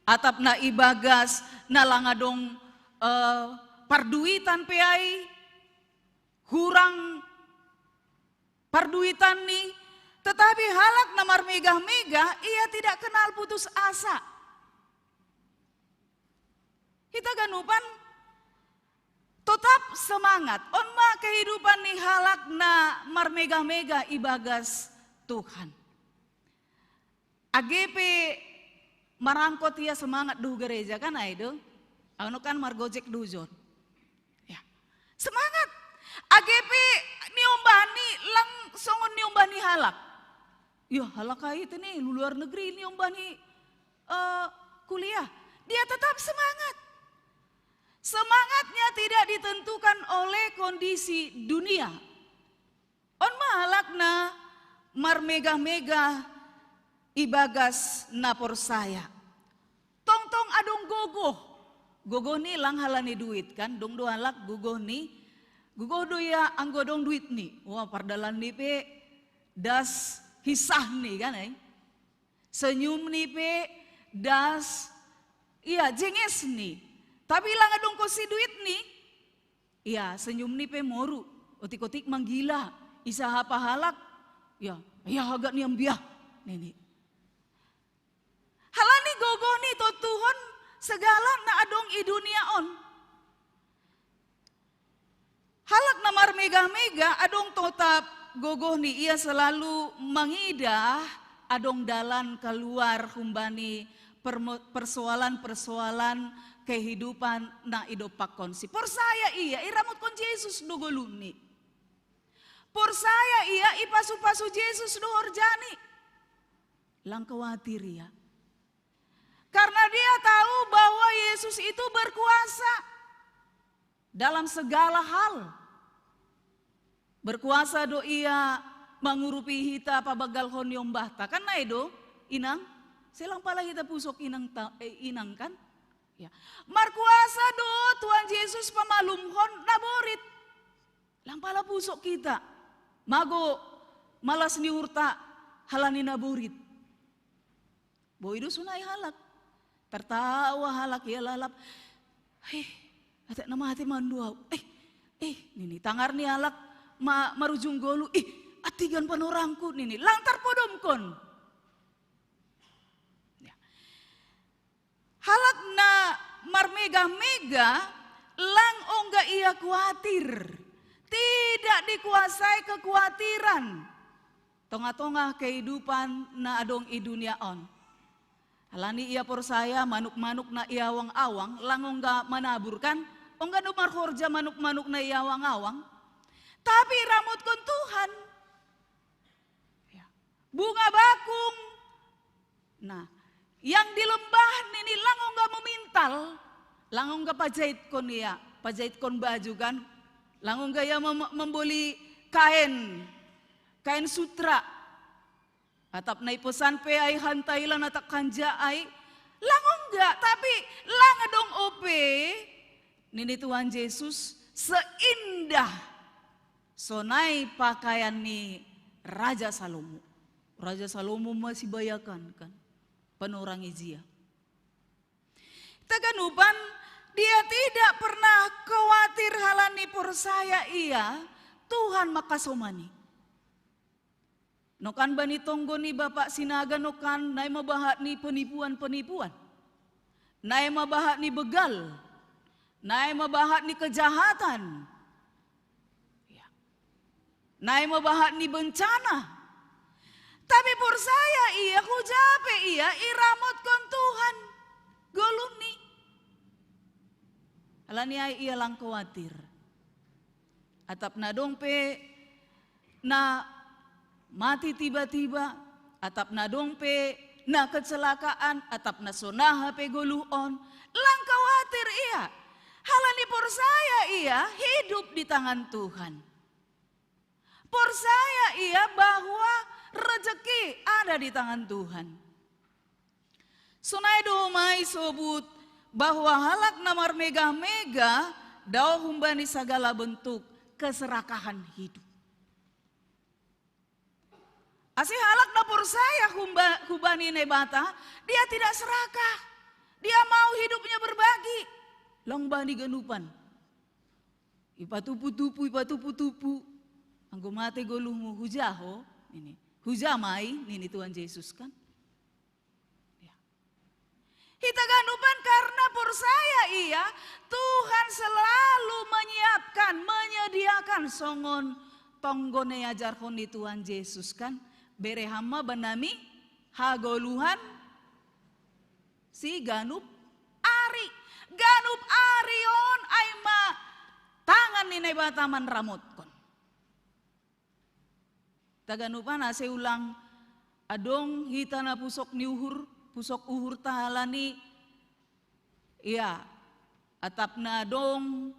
atap na ibagas na lang adong, eh, parduitan pe ai, hurang parduitan ni, tetapi halak na marmegah-megah, ia tidak kenal putus asa. Hita ganupan tetap semangat. On ma kehidupan ni halak na marmegah-megah ibagas Tuhan. Age pe marangkot ia semangat do hu gereja kan ai do. Aono kan margojek do hujon. Ya. Semangat. Age pe niombah ni lang songon niombah ni halak. Ya, halak ai ite ni luar negeri niombah ni, eh, kuliah. Dia tetap semangat. Semangatnya tidak ditentukan oleh kondisi dunia. On ma halak na marmegah-megah ibagas na porsaya. Tongtong adong gogoh. Gogoh ni lang halani duit kan, dong do halak gogoh ni. Gogoh do ia anggo adong duit ni. Wah, pardalan ni pe das hisah ni kan ai. Senyum ni pe das, ia, jenges ni. Tapi lang adong konsi duit ni, ia, senyum ni pe moru. Otik-otik manggila, isaha pe halak, ia, ia, haga ni ambiah. Nini. Halani gogoh ni tontuhon segala na adong i dunia on. Halak na marmegah-megah adong totap gogoh ni, ia selalu mangidah adong dalan kaluar humbani permo-, persoalan-persoalan kehidupan na idompakkon si. Porsaya ia, iramotkon Jesus do goluhni. Porsaya ia, ipasu-pasu Jesus do horjani. Lang khawatir ia. Karena dia tahu bahwa Yesus itu berkuasa dalam segala hal. Berkuasa do ia mangurupi hita, pabanggalhon niombahta. Kan nai do, inang? Sai lang pala hita pusok inang ta-, eh, inang kan? Ya. Markuasa do Tuhan Jesus pamalumhon na borit. Lang pala pusok hita. Mago malas ni uhurta halani na borit. Boi do sonai halak. Tertawa halak ia lalap. Eh, atik na mate ma on do au. Eh, eh, nini, tangar ni halak ma-, marujung goluh. Eh, antigan panorangku nini. Lang tarpodomkon. Ya. Halak na marmegah-megah lang ongga ia kuatir. Tidak dikuasai kekuatiran. Tongah-tongah kehidupan na adong i dunia on. Halani ia porsaya manuk-manuk na i awang-awang, lang ongga manabur kan, ongga do marhorja manuk-manuk na i awang-awang. Tapi iramotkon Tuhan. Ya. Bunga bakung. Nah, yang di lembah nini lang ongga memintal, lang ongga pajaitkon ia, pajaitkon baju kan, lang ongga ia mem-, memboli kain, kain sutra. Atap na iposan pe ai hantailan atap kanja ai, lang ongga, tapi lang adong ope, nini Tuhan Jesus, seindah sonai pakaian ni Raja Salomo. Raja Salomo ma sibayakan kan, panorang ijia. Taganupan Dia tidak pernah khawatir halani porsaya ia Tuhan makasomani. Nokan bani tonggo ni Bapak Sinaga nokan nai mabahat ni penipuan-penipuan. Nai mabahat ni begal. Nai mabahat ni kejahatan. Ya. Nai mabahat ni bencana. Tapi porsaya ia, hujape ia, iramotkon Tuhan. Goluhni. Halani ai ia lang khawatir. Atap na dong pe na mati tiba-tiba, atap na dong pe na kecelakaan, atap na sonaha pe goluh on, lang khawatir ia. Halani porsaya ia hidup di tangan Tuhan. Porsaya ia bahwa rezeki ada di tangan Tuhan. Sonai do mai sobut bahwa halak na marmegah-megah dao humbani sagala bentuk keserakahan hidup. Ase halak na porsaya humba, hubani Naibata, dia tidak serakah. Dia mau hidupnya berbagi. Lang bani ganupan. Ipatupu-tupu, ipatupu-tupu. Anggo mate goluhmu huja ho, ini. Huja mai, nini Tuhan Yesus kan. Ya. Hita ganupan karena porsaya ia, Tuhan selalu menyiapkan, menyediakan songon tonggo na iajarhon ni Tuhan Yesus kan. Bere ham ma bannami hagoluhan si ganup ari. Ganup ari on ai ma tangan ni Naibata manramotkon. Taganupan ase ulang adong hita na pusok ni uhur, pusok uhur ta halani, ia, atap na adong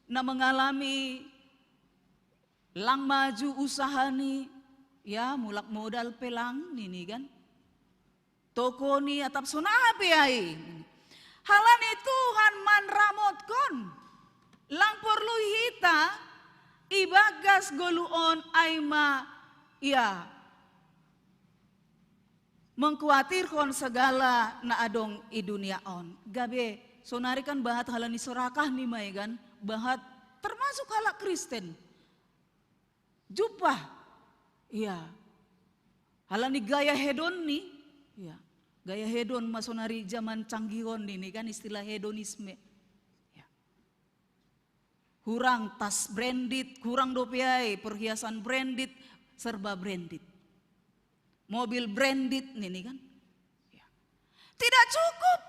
na mengalami lang maju usaha ni, ia, mulak modal pe lang nini kan. Tokoni atap sonaha pe ai. Halani Tuhan manramotkon. Lang porlu hita ibagas goluh on ai ma ia mengkhawatirhon segala na adong i dunia on. Gabe sonari kan bahat halani sorakah ni mai kan, bahat termasuk halak Kristen. Jumpah. Ia. Halani gaya hedon ni. Ia. Gaya hedon ma sonari zaman canggih on ini kan istilah hedonisme. Ia. Hurang tas branded, hurang dope ai perhiasan branded, serba branded. Mobil branded nini kan. Ia. Tidak cukup.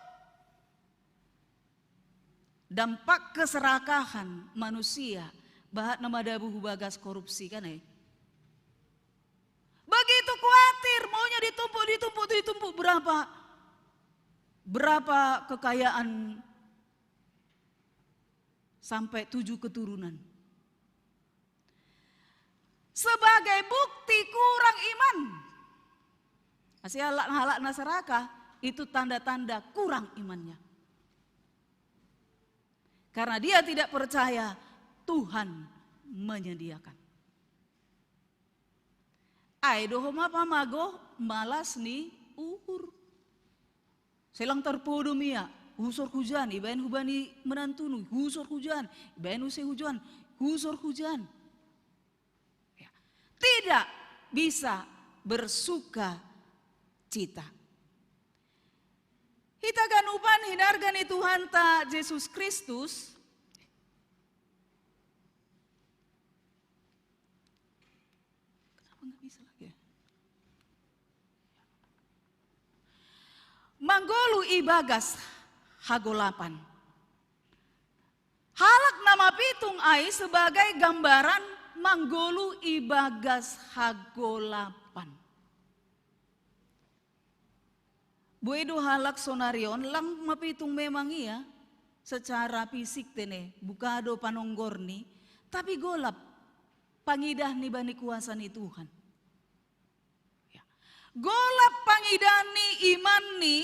Dampak keserakahan manusia, bahat na madabu hubagas korupsi kan ai. Begitu khawatir, maunya ditumpuk, ditumpuk, ditumpuk berapa, berapa kekayaan sampai tujuh keturunan. Sebagai bukti kurang iman. Ase halak-halak na serakah itu tanda-tanda kurang imannya. Karena dia tidak percaya Tuhan menyediakan. Ai do ho ma pamago malas ni uhur. Sai lang tarpodom ia, husor hujan, ibaen hubani menantunu, husor hujan, ibaen use hujan, husor hujan. Ya. Tidak bisa bersuka cita. Hita ganupan hinarga ni Tuhanta Jesus Kristus. Kenapa nggak bisa lagi ya? Manggolu ibagas hagolapan. Halak na mapitung ai sebagai gambaran manggolu ibagas hagolapan. Boi do halak sonari on lang mapitung memang ia secara fisik tene, buka do panonggorni, tapi golap pangidah ni bani kuasa ni Tuhan. Ya. Golap pangidah ni iman ni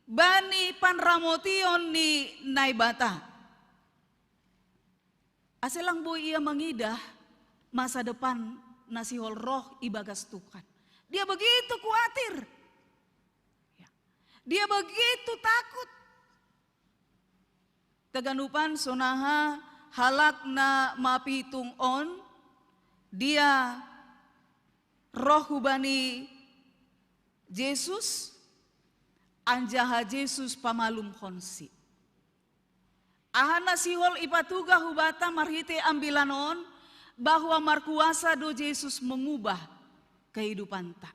bani panramotion ni Naibata. Ase lang boi ia mangidah masa depan na sihol roh ibagas Tuhan. Dia begitu khawatir. Ya. Dia begitu takut. Taganupan sonaha halak na mapitung on, dia roh hubani Jesus, anjaha Jesus pamalumhonsi. Aha na sihol ipatugah hubata marhitei ambilan on, bahwa markuasa do Jesus mengubah kehidupanta.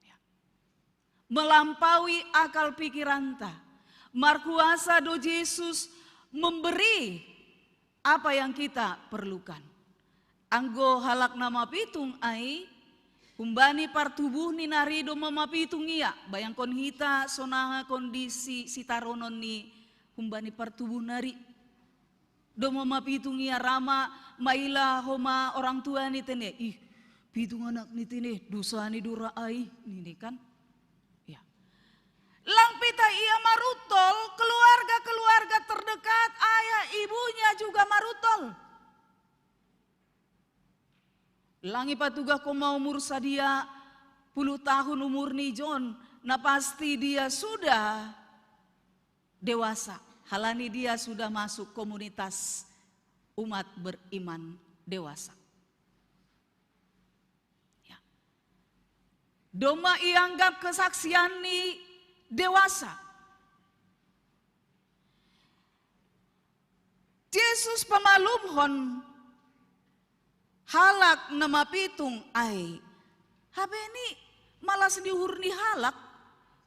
Ya. Melampaui akal pikiranta. Markuasa do Jesus memberi apa yang kita perlukan. Anggo halak na mapitung ai, humbani partubuh ni nari do mamapitung ia, bayangkon hita sonaha kondisi sitaronon ni humbani partubuh nari. Do mamapitung ia rama, maila homa orang tua ni tene, ih, pitung anak ni tene, dosa ni dora ai, nini kan. Ya. Lang pita ia marutol, keluarga-keluarga terdekat, ayah ibunya juga marutol. Lang ipatugah koma umur sadia puluh tahun umur ni John, na pasti dia sudah dewasa. Halani dia sudah masuk komunitas umat beriman dewasa. Ya. Domma ianggap kesaksian ni dewasa. Jesus pamalumhon halak na mapitung ai. Hape ni malas ni uhur ni halak,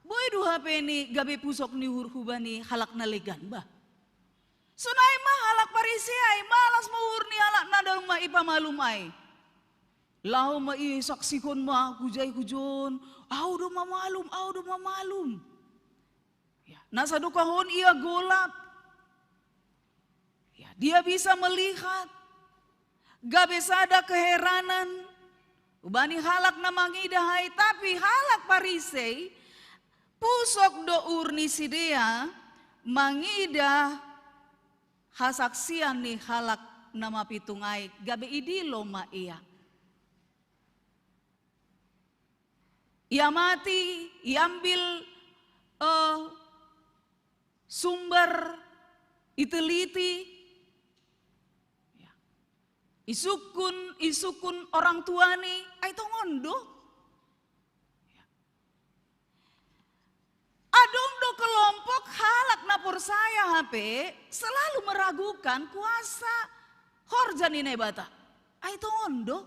boi do hape ni gabe pusok ni uhur hubani halak na legan bah. Sonai ma halak Parisei ai, malas ma uhur ni halak na domma ipamalum ai. Laho ma isaksihon ma hujai hujon, au do mamalum, au do mamalum. Ya, na sadokahon ia golap. Ya, dia bisa melihat. Gabe sada keheranan hubani halak na mangidah ai, tapi halak Parisei pusok do uhur ni sidea mangidah hasaksian ni halak na mapitung ai, gabe idilo ma ia. Iamati, iambil eh, sumber, iteliti, ya. Isukun, isukun orang tua ni, ai tongon do. Ya. Adong do kelompok halak na porsaya hape selalu meragukan kuasa horja ni Naibata. Ai tongon do.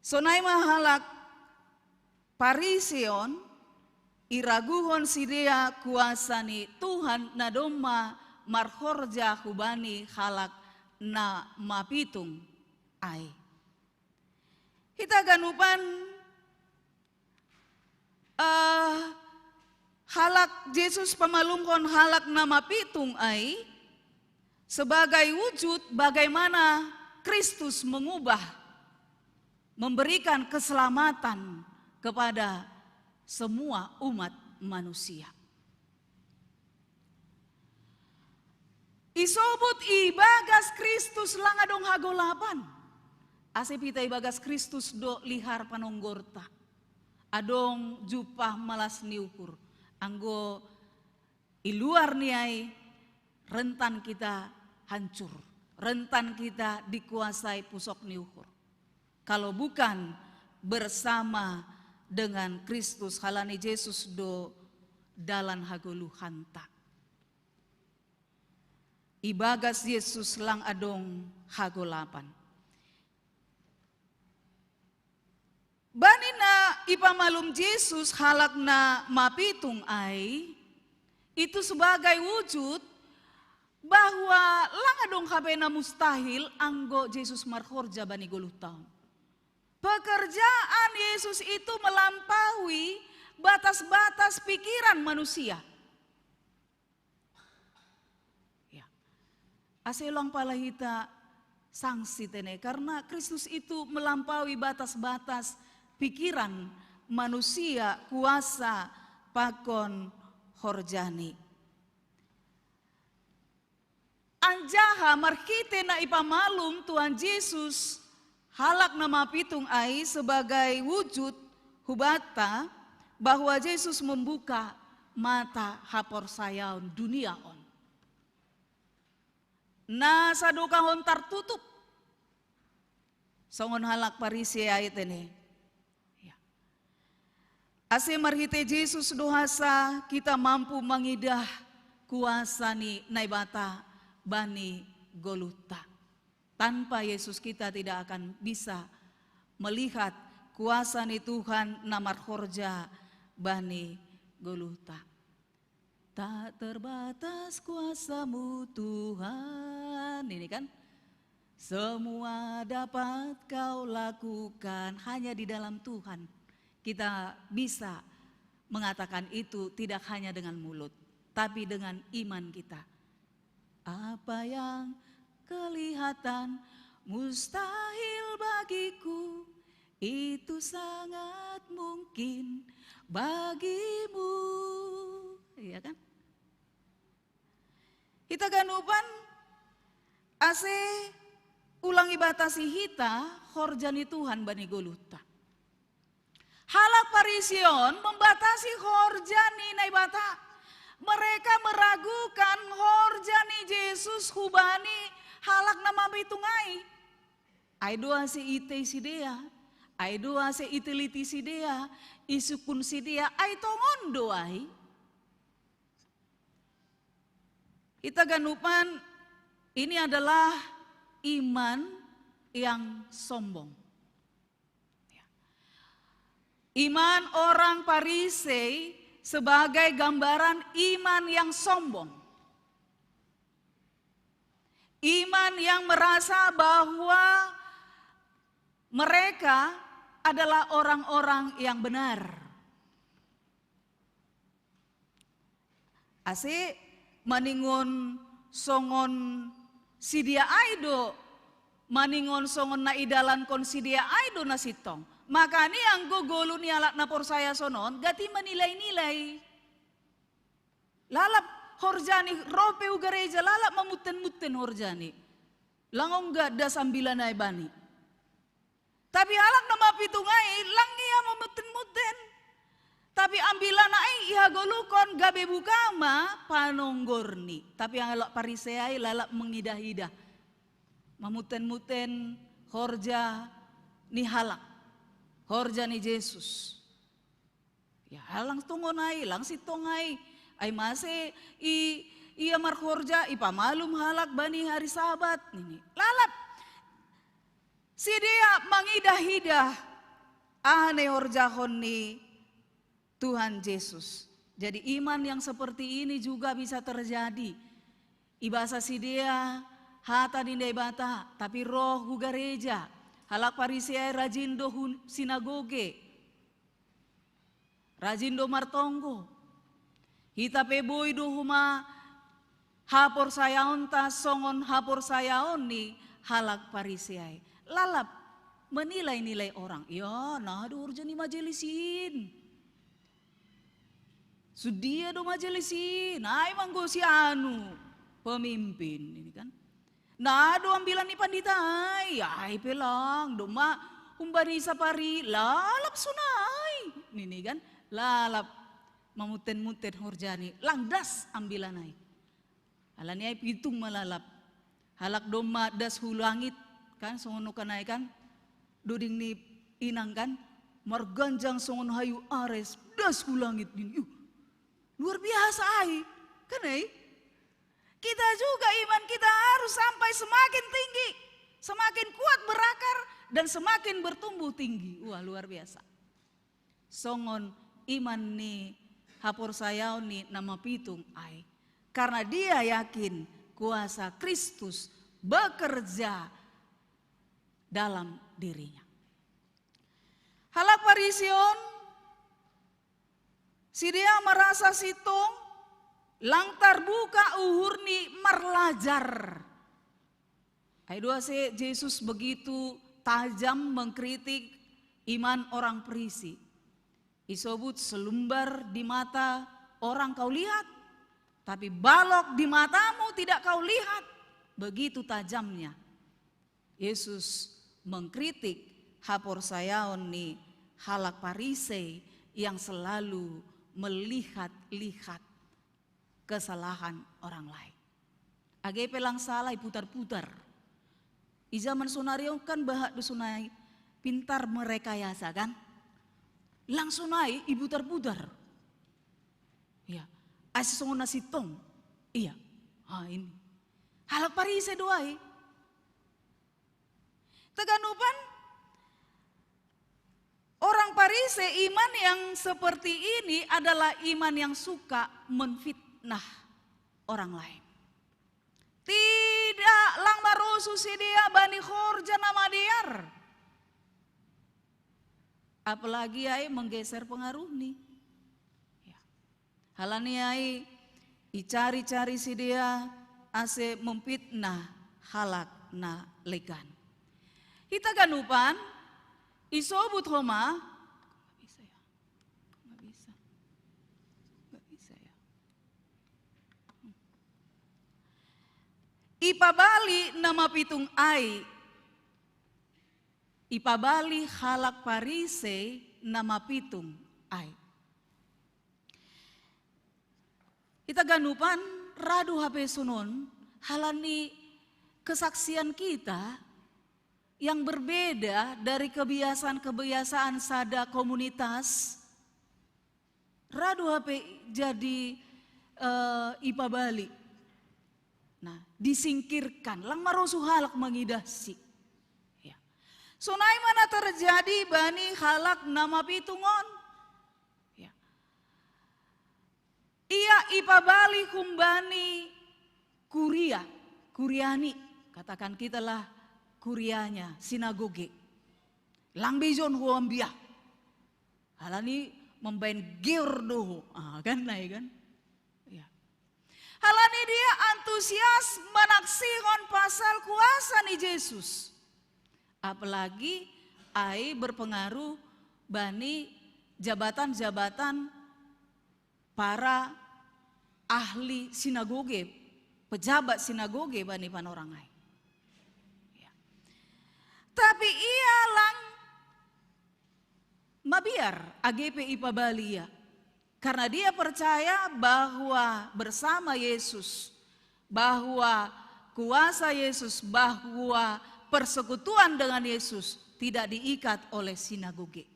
Sonai ma halak Parisei on, iraguhon sidea kuasa ni Tuhan na domma marhorja hubani halak na mapitung ai. Hita ganupan, eh, halak Jesus pamalumhon halak na mapitung ai sebagai wujud bagaimana Kristus mengubah, memberikan keselamatan kepada semua umat manusia. Isobut ibagas Kristus lang adong hagolapan. Ase pita ibagas Kristus do lihar panonggorta. Adong jumpah malas ni uhur. Anggo i luar ni ai, rentan kita hancur. Rentan kita dikuasai pusok ni uhur. Kalau bukan bersama dengan Kristus, halani Jesus do dalan hagoluhanta. Ibagas Jesus lang adong hagolapan. Bani na ipamalum Jesus halak na mapitung ai, itu sebagai wujud bahwa lang adong hape na mustahil anggo Jesus marhorja bani goluhta on. Pekerjaan Yesus itu melampaui batas-batas pikiran manusia. Ya. Ase lang pala hita sangsi tene, karena Kristus itu melampaui batas-batas pikiran manusia, kuasa pakon horjani. Anjaha marhite na ipamalum Tuhan Jesus halak na mapitung ai sebagai wujud hubata bahwa Jesus membuka mata haporsayaon dunia on. Na sadokahon tartutup. Songon halak Parisei ai tene. Ya. Ase marhite Jesus do hasa kita mampu mangidah kuasa ni Naibata bani goluhta. Tanpa Yesus kita tidak akan bisa melihat kuasa ni Tuhan na marhorja bani goluhta. Tak terbatas kuasamu Tuhan. Ini kan, semua dapat kau lakukan. Hanya di dalam Tuhan kita bisa mengatakan itu, tidak hanya dengan mulut, tapi dengan iman kita. Apa yang kelihatan mustahil bagiku, itu sangat mungkin bagimu. Iya kan? Hita ganupan ase ulang ibatasi hita horja ni Tuhan bani goluhta. Halak Parisei on membatasi horja ni Naibata. Mereka meragukan horja ni Jesus hubani halak na mapitung ai. Ai do ase itei sidea, ai do ase iteliti sidea, isungkun sidea, ai tongon do ai. Hita ganupan, ini adalah iman yang sombong. Ya. Iman orang Parisei sebagai gambaran iman yang sombong. Iman yang merasa bahwa mereka adalah orang-orang yang benar. Ase maningon songon sidea ai do, maningon songon na idalankon sidea ai do na sintong. Makani anggo goluh ni halak na porsaya sonon, gati manilai-nilai. Lalap horjani, ro pe hu gareja, lalap mamutten-mutten horjani. Lang ongga das ambilan ai bani. Tapi halak na mapitung ai, lang ia mamutten-mutten. Tapi ambilan ai ihagoluhkon gabe buka ma panonggorni. Tapi halak Parisei ai lalap mengidah-idah. Mamutten-mutten horja ni halak. Horja ni Jesus. Ya, lang tongon ai, lang sintong ai. Ai mase i, ia marhorja, ipamalum halak bani hari Sabat. Ini lalap. Sidea mangidah-idah aha na ihorjahon ni Tuhan Jesus. Jadi iman yang seperti ini juga bisa terjadi. Ibasa sidea hata ni Naibata, tapi ro hu gareja. Halak Parisei ai rajin do hu sinagoge. Rajin do martonggo. Hita pe boi do homa haporsayaonta songon haporsayaon ni halak Parisei ai. Lalap menilai-nilai orang. Ya, na do horja ni majelis in. Sudia do majelis in. Ai ma anggo si anu pemimpin ini kan. Na do ambilan ni pandita ai, ai pe lang, domma humbani sapari lalap sonai. Nini kan, lalap mamutten-mutten horjani, lang das ambilan ai. Alani ai pitung ma lalap. Halak domma das hu langit, kan songon nukan ai kan, doding ni inang kan, marganjang songon hayu ares, das hu langit nini. Uh, luar biasa ai, kan ai? Kita juga iman kita harus sampai semakin tinggi, semakin kuat berakar, dan semakin bertumbuh tinggi. Wah, luar biasa. Songon iman ni haporsayaon ni na mapitung ai. Karena dia yakin kuasa Kristus bekerja dalam dirinya. Halak Parisei on, sidea marasa sintong, lang tarbuka uhurni marlajar. Ai do ase Jesus begitu tajam mengkritik iman orang Parisei. Isobut selumbar di mata orang kau lihat, tapi balok di matamu tidak kau lihat. Begitu tajamnya Yesus mengkritik haporsayaon ni halak Parisei yang selalu melihat-lihat kesalahan orang lain. Age pe lang salah iputar-putar. I zaman sonari on kan bahak do sonai pintar merekayasa kan. Lang sonai iputar-putar. Ya, ase songon na sintong. Iya. Ha, ini. Halak Parise do ai. Taganupan orang Parise, iman yang seperti ini adalah iman yang suka menfitnah orang lain. Tidak lang marosuh sidea bani horja na madear. Apalagi ai menggeser pengaruhni. Ya. Halani ai icari-cari sidea ase memfitnah halak na legan. Hita ganupan isobut homa. Nggak bisa ya? Nggak bisa. Nggak bisa ya? Ipabali na mapitung ai. Ipabali halak Parise na mapitung ai. Hita ganupan ra do hape sonon, halani kesaksian kita yang berbeda dari kebiasaan-kebiasaan sada komunitas, ra do hape jadi eh, ipabali. Nah, disingkirkan, lang marosuh halak mangidahsi. Ya. Sonai ma na terjadi bani halak na mapitung on. Ya. Ia ipabali humbani kuria, kuriani, katakan kitalah kurianya, sinagoge. Lang be ijon ho ambia. Halani mambaen geor do ho. Ah, kan nai kan? Ya. Halani dia antusias manaksihon pasal kuasa ni Jesus. Apalagi ai berpengaruh bani jabatan-jabatan para ahli sinagoge, pejabat sinagoge bani panorang ai. Ya. Tapi ia lang mabiar age pe ipabali ia. Karena dia percaya bahwa bersama Yesus, bahwa kuasa Yesus, bahwa persekutuan dengan Yesus tidak diikat oleh sinagoge.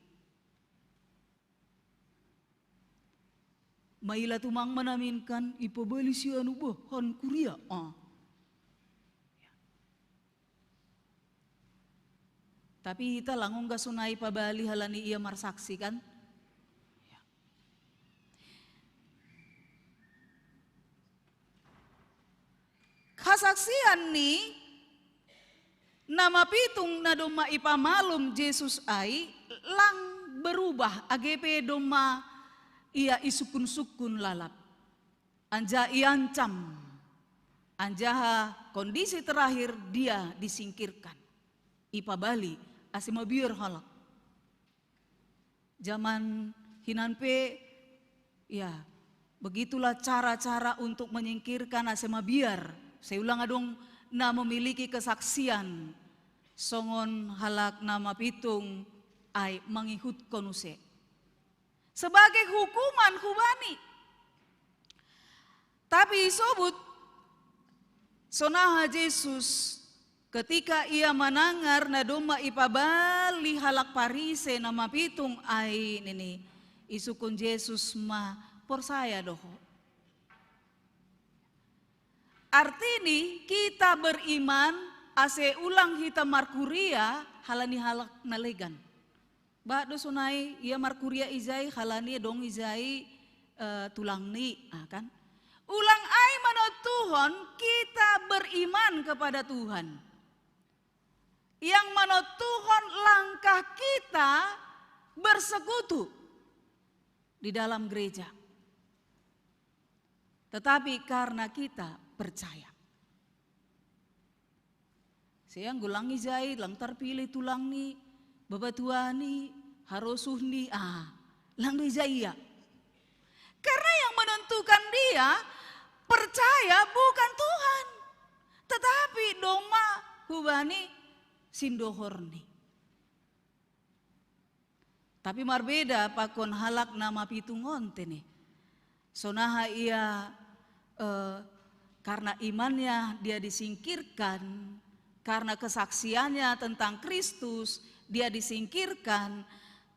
Maila tumang manaminkan ipabali si anu bah, han kuria. Ah. Tapi hita lang ongga sonai pabali halani ia marsaksi kan? Hasaksian ni na mapitung na domma ipamalum Jesus ai lang berubah age pe domma ia isungkun-sungkun lalap. Anjaha iancam, anjaha kondisi terakhir dia disingkirkan. Ipabali ase mabiar halak. Zaman hinan pe, ya, begitulah cara-cara untuk menyingkirkan ase mabiar. Sai ulang adong na memiliki kesaksian songon halak na mapitung ai mangihutkon use. Sebagai hukuman hubani. Tapi isobut sonaha Jesus ketika ia manangar na domma ipabali halak Parise na mapitung ai nini, isungkun Jesus ma porsaya do ho. Artini kita beriman ase ulang hita markuria halani halak na legan. Bah do sonai ia markuria ijai halani dong ijai eh, tulangni, ah, kan? Ulang ai manontuhon kita beriman kepada Tuhan. Yang manontuhon langkah kita bersekutu di dalam gereja. Tetapi karena kita percaya. Sai anggo lang ijai, lang tarpilih tulangni, bapatuani, harosuhni, ah, lang be ijai ia. Karena yang menentukan dia percaya bukan Tuhan, tetapi domma hubani sindohorni. Tapi marbeda pakon halak na mapitung on te ne. Sonaha ia, eh, karena imannya dia disingkirkan, karena kesaksiannya tentang Kristus dia disingkirkan,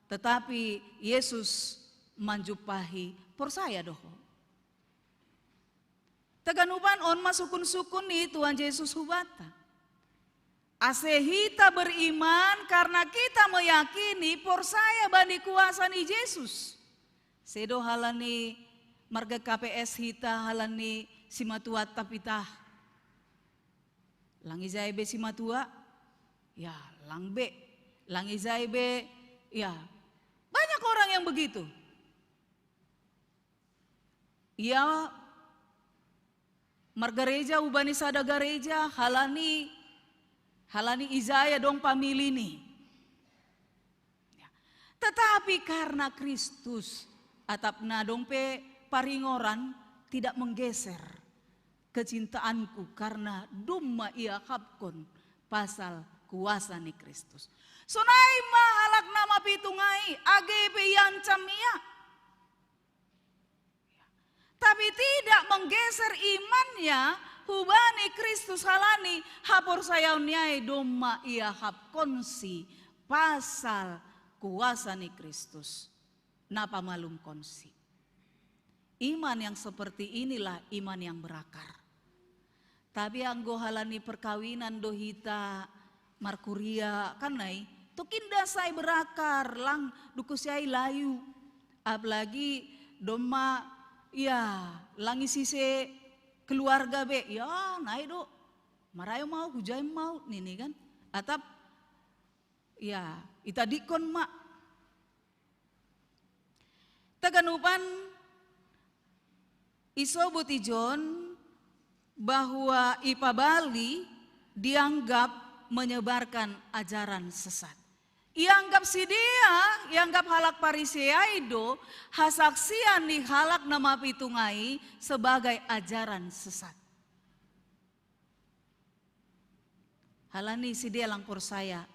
tetapi Yesus manjumpahi, porsaya do ho. Taganupan, on ma sukun-sukun ni Tuhan Yesus hubata. Ase hita beriman karena kita meyakini, porsaya bani kuasa ni Yesus. Sedo halani marga K P S hita, halani simatuat tapitah. Lang ijai be simatua, ya lang be. Lang ijai be, ya. Banyak orang yang begitu. Ia margareja, hubani sada gareja, halani, halani ijai ia dong pamilini. Ya. Tetapi karena Kristus, atap na dong pe paringoran, tidak menggeser kecintaanku karena doma ia hapkon pasal kuasa ni Kristus. Sonai ma halak na mapitung ai, age pe iancam ia. Tapi tidak menggeser imannya hubani Kristus, halani haporsayaon ni ai doma ia hapkonsi pasal kuasa ni Kristus na pamalumkonsi. Iman yang seperti inilah iman yang berakar. Tapi anggo halani perkawinan do hita markuria kan nai, tok inda sai berakar, lang duko si ai layu. Apalagi doma, ya, lang ise keluarga be, ya nai do. Marayo mau, hujai mau nini kan. Atap, ya, itadikon ma. Taganupan, isobut ijon bahwa ipabali dianggap menyebarkan ajaran sesat. Ianggap sidea, ianggap halak Parisei do hasaksian ni halak na mapitung ai sebagai ajaran sesat. Halani sidea lang porsaya,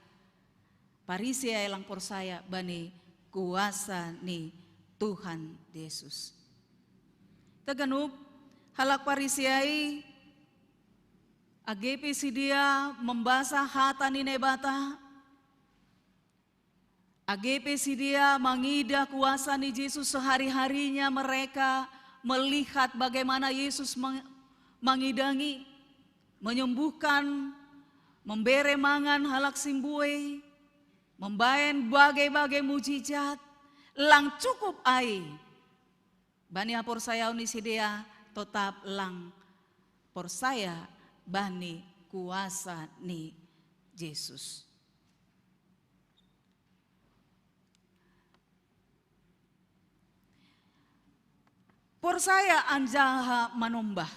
Parisei lang porsaya bani kuasa ni Tuhan Yesus. Taganup, halak Parisei, age pe sidea mambasa hata ni Naibata, age pe sidea mangidah kuasa ni Yesus, sehari-harinya mereka melihat bagaimana Yesus mangidangi, menyembuhkan, membere mangan halak simbuei, membaen bage-bage mujijat, lang cukup ai. Bani haporsayaon ni sidea totap lang porsaya bani kuasa ni Yesus. Porsaya anjaha manombah.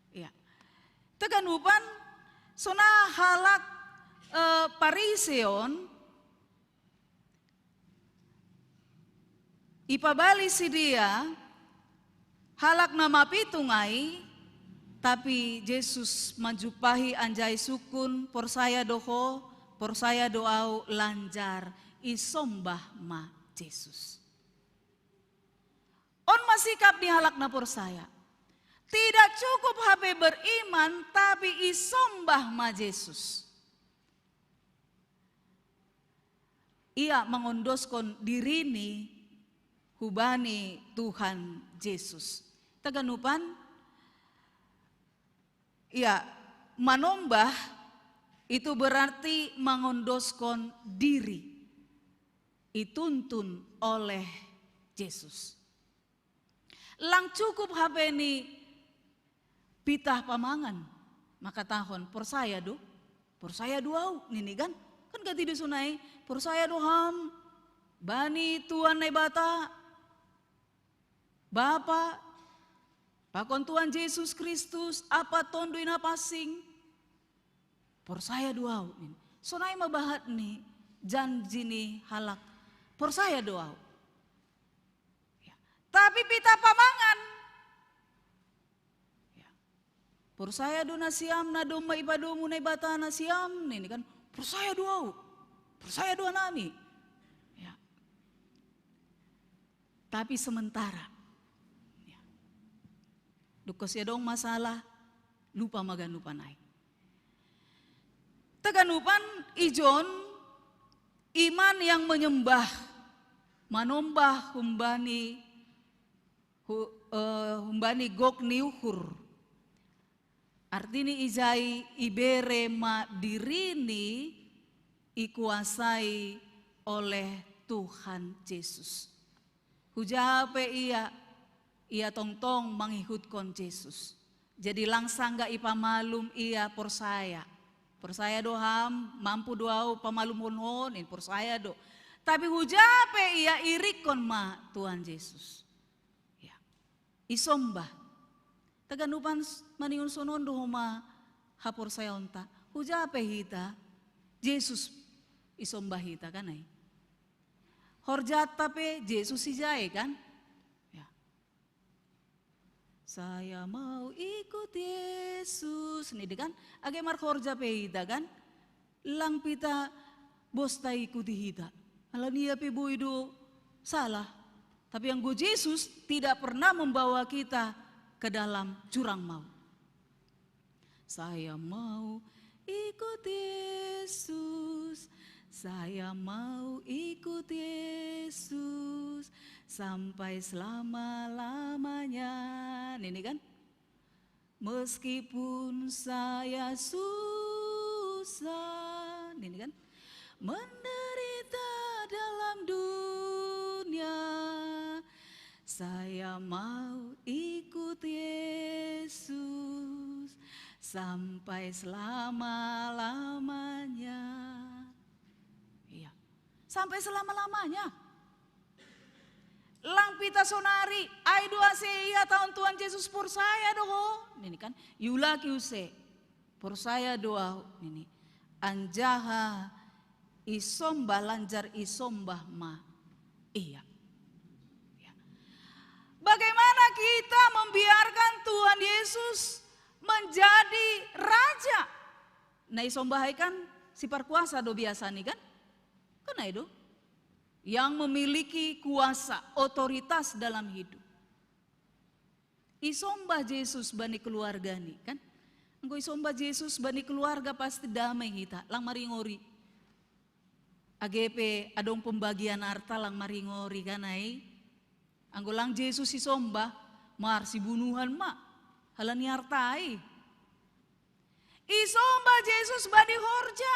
Ya. Taganupan, sona halak, eh, Parisei on, ipabali sidea halak na mapitung ai, tapi Yesus manjumpahi anjaha isungkun, porsaya do ho, porsaya do au, lanjar isombah ma Yesus. On ma sikap ni halak na porsaya. Tidak cukup hape beriman, tapi isombah ma Yesus. Ia mangondoskon dirini hubani Tuhan Yesus. Taganupan, ia manombah itu berarti mangondoskon diri, ituntun oleh Yesus. Lang cukup hape ni pitah pamangan, mangkatahon, porsaya do, porsaya do au, nini kan? Kan gati do sonai, porsaya do ham bani Tuhan Naibata, Bapa, pakon Tuhan Yesus Kristus, Apak Tonduy Napansing, porsaya do au, nini. Sonai ma bahat ni janji ni halak, porsaya do au. Ya. Tapi pitah pamangan. Ya. Porsaya do nasiam na domma ipadomu Naibata nasiam, nini kan? Porsaya do au. Porsaya do hanami. Ya. Tapi sementara. Ya. Dukos ya dong masalah, lupa maganupan ai. Taganupan ijon iman yang menyembah, manombah humbani hu, eh, humbani gok ni uhur. Artini ijai ibere ma dirini ikuasai oleh Tuhan Yesus. Hujape ia, ia tongtong mangihutkon Yesus. Jadi langsang ga ipamalum ia porsaya. Porsaya do ham, mampu do au pamalumhon ho, nin porsaya do. Tapi hujape ia irikkon ma Tuhan Yesus. Ya. Isombah. Taganupan maningon sonon do homa haporsayaonta. Hujape hita, Yesus isombah hita kan ai. Horjata pe Yesus ijai kan. Ya. Saya mau ikut Yesus. Nidi kan, age marhorja pe hita kan. Lang pita bosta ikuti hita. Alani ia pe boi do salah. Tapi anggo Yesus tidak pernah membawa kita ke dalam jurang maut. Saya mau ikut Yesus, saya mau ikut Yesus sampai selama-lamanya. Ini kan? Meskipun saya susah, ini kan? Menderita dalam dunia, saya mau ikut Yesus sampai selama-lamanya. Iya, sampai selama-lamanya. Lang pita sonari, ai do ase ia taon Tuhan Yesus porsaya do ho. Ini kan, iulaki use. Porsaya do au ini. Anjaha isombah lanjar isombah ma ia. Ya. Bagaimana kita membiarkan Tuhan Yesus menjadi Raja? Na isombah ai kan si parkuasa do biasa ni kan? Kan ai do. Yang memiliki kuasa, otoritas dalam hidup. Isombah Yesus bani keluarga ni kan? Anggo isombah Yesus bani keluarga pasti damai hita, lang maringori. Age pe adong pembagian arta lang maringori kan ai. Anggo lang Yesus isombah, marsibunuhan ma. Halani arta ai. Isombah Yesus bani horja.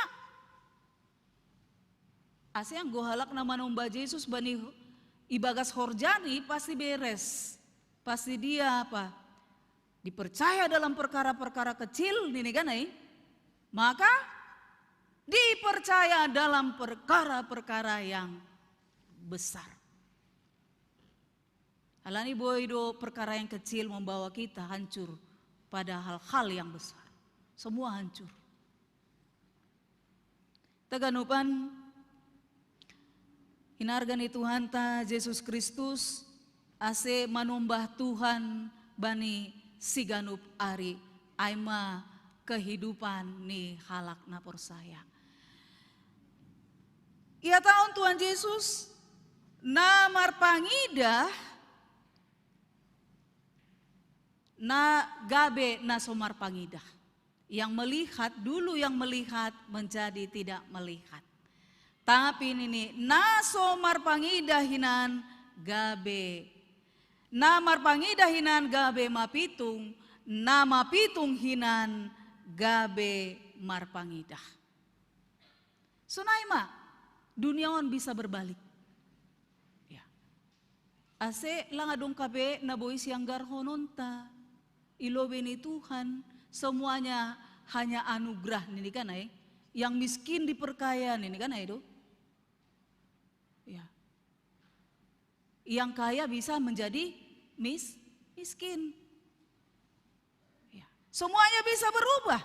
Ase anggo halak na manombah Yesus bani ibagas horjani pasti beres. Pasti dia apa? Dipercaya dalam perkara-perkara kecil, nini kan ai? Maka dipercaya dalam perkara-perkara yang besar. Alani boi do perkara yang kecil membawa kita hancur pada hal-hal yang besar. Semua hancur. Taganupan, hinarga ni Tuhanta Jesus Kristus, ase manombah Tuhan bani siganup ari, ai ma kehidupan ni halak na porsaya. Ia taon Tuhan Jesus na marpangidah na gabe na so marpangidah. Yang melihat, dulu yang melihat menjadi tidak melihat. Tapi nini, na so marpangidah hinan gabe. Na marpangidah hinan gabe mapitung, na mapitung hinan gabe marpangidah. Sonai ma, dunia on bisa berbalik. Ya. Ase lang adong ka be na boi sianggarhononta i lobei ni Tuhan, semuanya hanya anugerah nini kan ai. Yang miskin diperkaya nini kan ai do. Ya. Yang kaya bisa menjadi mis, miskin. Ya. Semuanya bisa berubah.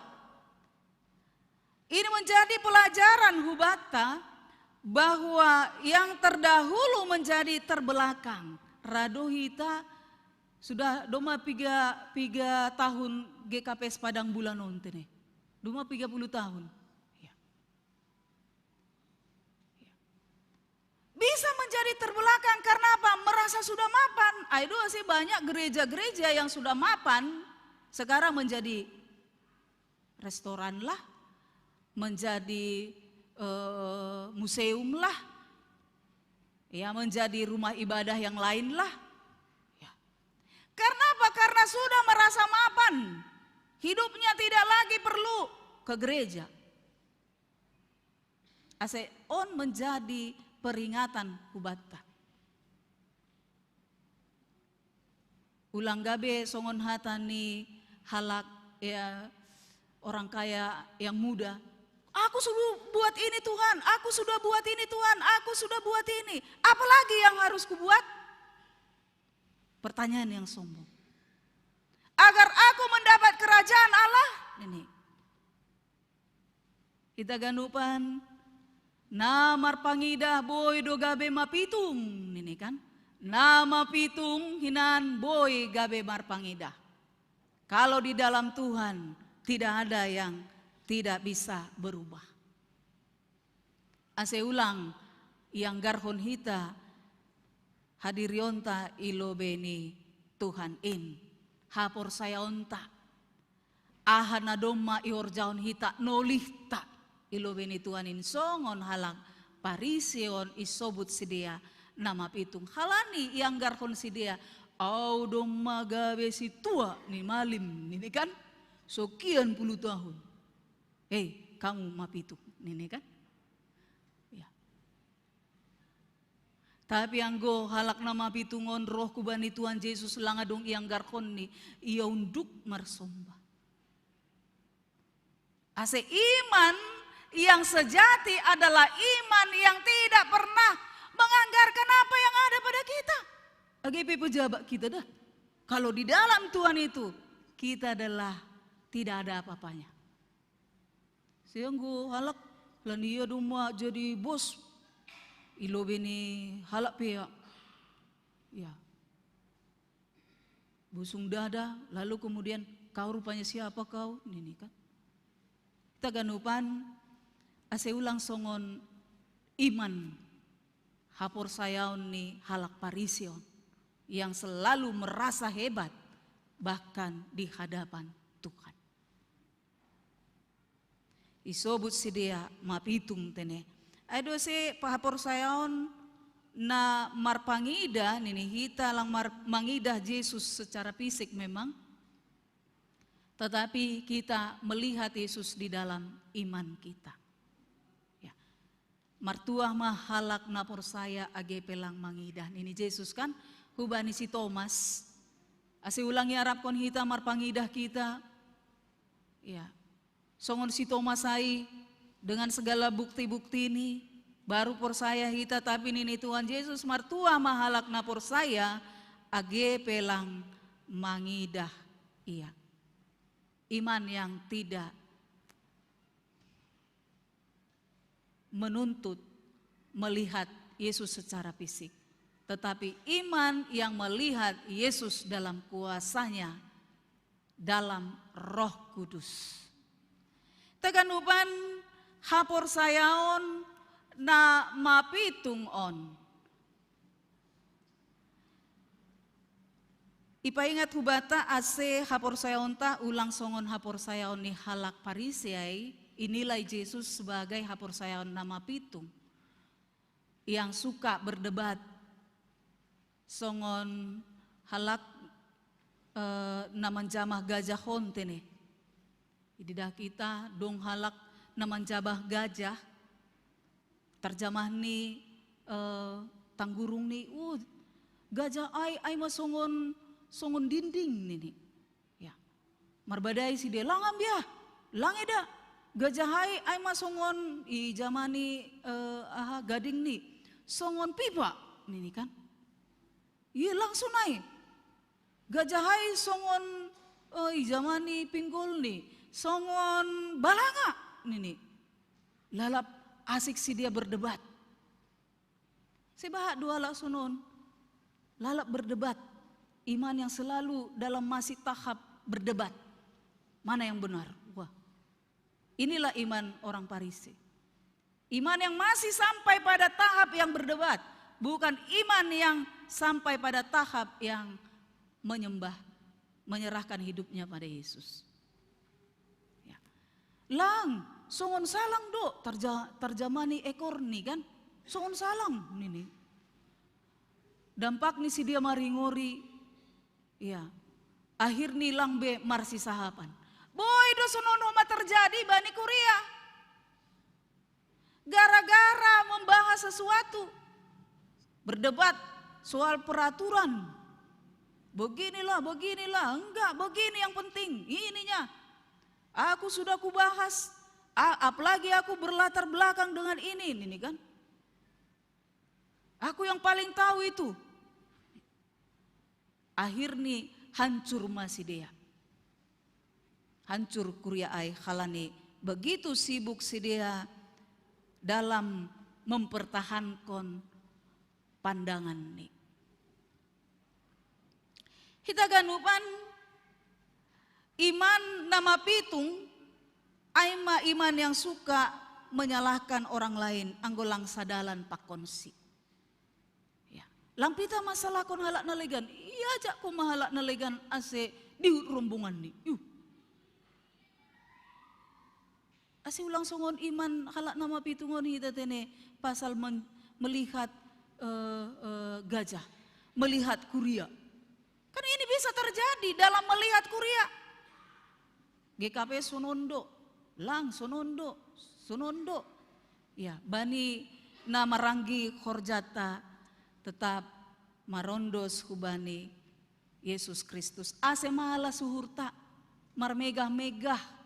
Ini menjadi pelajaran hubata bahwa yang terdahulu menjadi terbelakang. Rado hita sudah doma piga, piga tahun G K P S Padang Bulan on tene. Doma piga puluh tahun. Ya. Ya. Bisa menjadi menjadi terbelakang karena apa? Merasa sudah mapan. Ayo sih, banyak gereja-gereja yang sudah mapan sekarang menjadi restoran lah, menjadi eh, museum lah, ya, menjadi rumah ibadah yang lain lah. Ya. Karena apa? Karena sudah merasa mapan. Hidupnya tidak lagi perlu ke gereja. Ase on menjadi peringatan hubatta. Ulang gabe songon hata ni halak, ya, orang kaya yang muda. Aku sudah buat ini, Tuhan, aku sudah buat ini, Tuhan, aku sudah buat ini. Apalagi yang harus kubuat? Pertanyaan yang sombong. Agar aku mendapat kerajaan Allah, ini. Kita ganupan, na marpangidah boi do gabe mapitung, ini kan. Na mapitung hinan boi gabe marpangidah. Kalau di dalam Tuhan, tidak ada yang tidak bisa berubah. Ase ulang ianggarhon hita hadirionta i lobei ni Tuhan in, haporsayaonta, aha na domma ihorjahon hita nolihta i lobei ni Tuhan in, songon halak Parisi on isobut sidea na mapitung. Halani ianggarhon sidea, au domma gabe sintua ni malim, nini kan, sokian puluh tahun. Hei, kamu mapitung, nini kan. Ya. Tapi anggo halak na mapitung on roh hubani Tuhan Jesus, lang adong ianggarhonni, ia unduk marsomba. Ase iman yang sejati adalah iman yang tidak pernah menganggarkan apa yang ada pada kita. Age pe pejabat kita dah. Kalau di dalam Tuhan itu, kita adalah tidak ada apa-apanya. Sehingga halak lan ia domma jadi bos i lobei ni halak pe, ya. Ya. Busung dada, lalu kemudian, "Kau rupanya siapa kau?" Nini kan. Taganupan, ase ulang songon iman haporsayaon ni halak Parisi on, yang selalu merasa hebat bahkan di hadapan Tuhan. Isobut sidea mapitung tene. Ai do se haporsayaon na marpangidah, nini, hita lang mar-, mangidah Jesus secara fisik memang, tetapi kita melihat Yesus di dalam iman kita. Ya. Martuah ma halak na porsaya age pe lang mangidah, nini Jesus kan, hubani si Tomas. Ase ulang iarapkon hita marpangidah hita. Ya. Songon si Tomas ai, dengan segala bukti-bukti ni, baru porsaya hita, tapi nini Tuhan Jesus, martuah ma halak na porsaya age pe lang mangidah ia. Iman yang tidak menuntut melihat Yesus secara fisik, tetapi iman yang melihat Yesus dalam kuasa-Nya, dalam Roh Kudus. Taganupan haporsayaon na mapitung on. Ipaingat hubata ase haporsayaonta ulang songon haporsayaon ni halak Parisi ai, inilai Jesus sebagai haporsayaon na mapitung, yang suka berdebat, songon halak eh, na manjamah gajah on tene. Ididah hita dong halak na manjamah gajah, tarjamah ni eh, tanggurung ni, uh, gajah ai, ai ma songon, songon dinding nini. Ya. Marbadai sidea, lang ambia, lang eda. Gajah ai, ai ma songon, i jamani eh, aha, gading ni, songon pipa, nini kan. Ia langsung ai. Gajah ai songon eh, i jamani pinggol ni, songon balanga, nini. Lalap asik sidea berdebat. Sebahat do halak sonon. Lalap berdebat. Iman yang selalu dalam masih tahap berdebat. Mana yang benar? Wah. Inilah iman orang Parisi. Iman yang masih sampai pada tahap yang berdebat. Bukan iman yang sampai pada tahap yang menyembah, menyerahkan hidupnya pada Yesus. Ya. Lang, songon salang do, terja, terjemah ni ekor ni kan. Songon salang nini. Dampak ni si dia maringori. Ya. Akhir ni lang be marsisahapan. Boi do sonon ma terjadi bani kuria. Gara-gara membahas sesuatu, berdebat soal peraturan. Beginilah, beginilah, enggak begini yang penting. Ininya, aku sudah kubahas, apalagi aku berlatar belakang dengan ini, ini kan. Aku yang paling tahu itu. Akhirnya hancur ma sidea. Hancur kuria ai halani begitu sibuk sidea dalam mempertahankan pandangan ni. Hita ganupan iman na mapitung ai ma iman yang suka menyalahkan orang lain anggo lang sadalan pakonsi. Ya. Lang pita masalahkon halak na legan. Ia jak ko ma halak na legan ase diut rombongan ni. Yuh. Ase ulang songon iman halak na mapitung on hita tene pasal melihat uh, uh, gajah, melihat kuria. Kan ini bisa terjadi dalam melihat kuria. G K P sonondo, lang sonondo, sonondo. Ya, bani na maranggi horjata tetap marondos hubani Yesus Kristus. Ase malas uhurta marmegah-megah.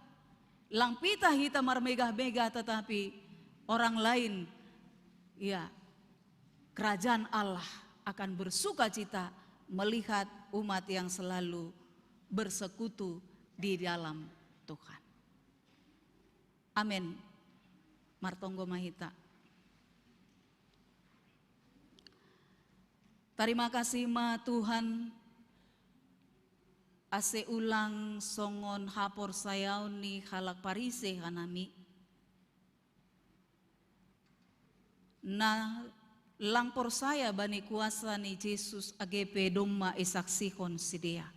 Lang pita hita marmegah-megah tetapi orang lain, ya, kerajaan Allah akan bersuka cita melihat umat yang selalu bersekutu di dalam Tuhan. Amin. Martonggo ma hita. Tarima kasih ma Tuhan, ase ulang songon haporsayaon ni halak Parise hanami. Na lang porsaya bani kuasa ni Jesus age pe domma isaksihon sidea.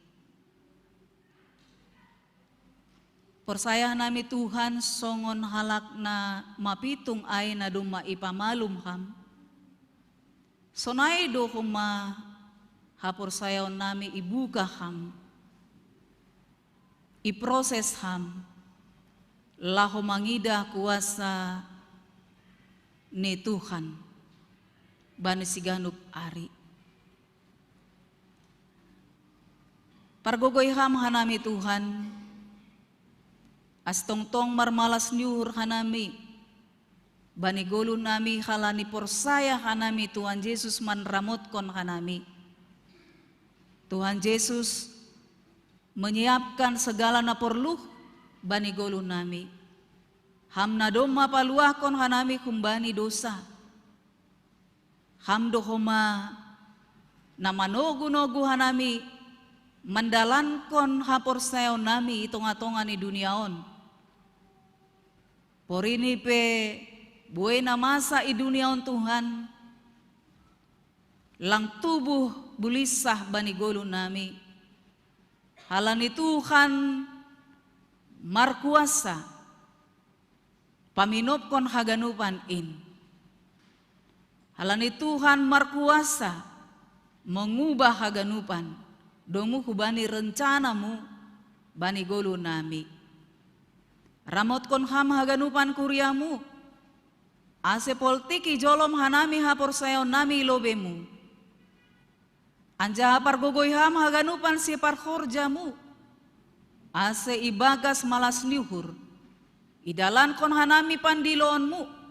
Porsaya hanami Tuhan songon halak na mapitung ai na domma ipamalum Ham. Sonai do homa haporsayaon nami ibuka Ham, iproses Ham, laho mangidah kuasa ni Tuhan bani siganup ari. Pargogoi Ham hanami Tuhan, ase tongtong marmalas ni uhur hanami bani goluh nami halani porsaya hanami Tuhan Jesus manramotkon hanami. Tuhan Jesus menyiapkan segala na porlu bani goluh nami. Ham na domma paluahkon hanami humbani dosa. Ham do homa na manogu-nogu hanami mandalankon haporsayaon nami i tonga-tonga ni dunia on. Porini pe buei na masa i dunia on Tuhan, lang tubuh bulinsah bani goluh nami. Halani Tuhan markuasa paminopkon haganupan in. Halani Tuhan markuasa mengubah haganupan domu hubani rencanamu bani goluh nami. Ramotkon Ham haganupan kuriamu, ase poltik i jolom hanami haporsayaon nami i lobeimu. Anjaha pargogoi Ham haganupan siparhorjamu, ase ibagas malas ni uhur idalankon hanami pandiloonmu.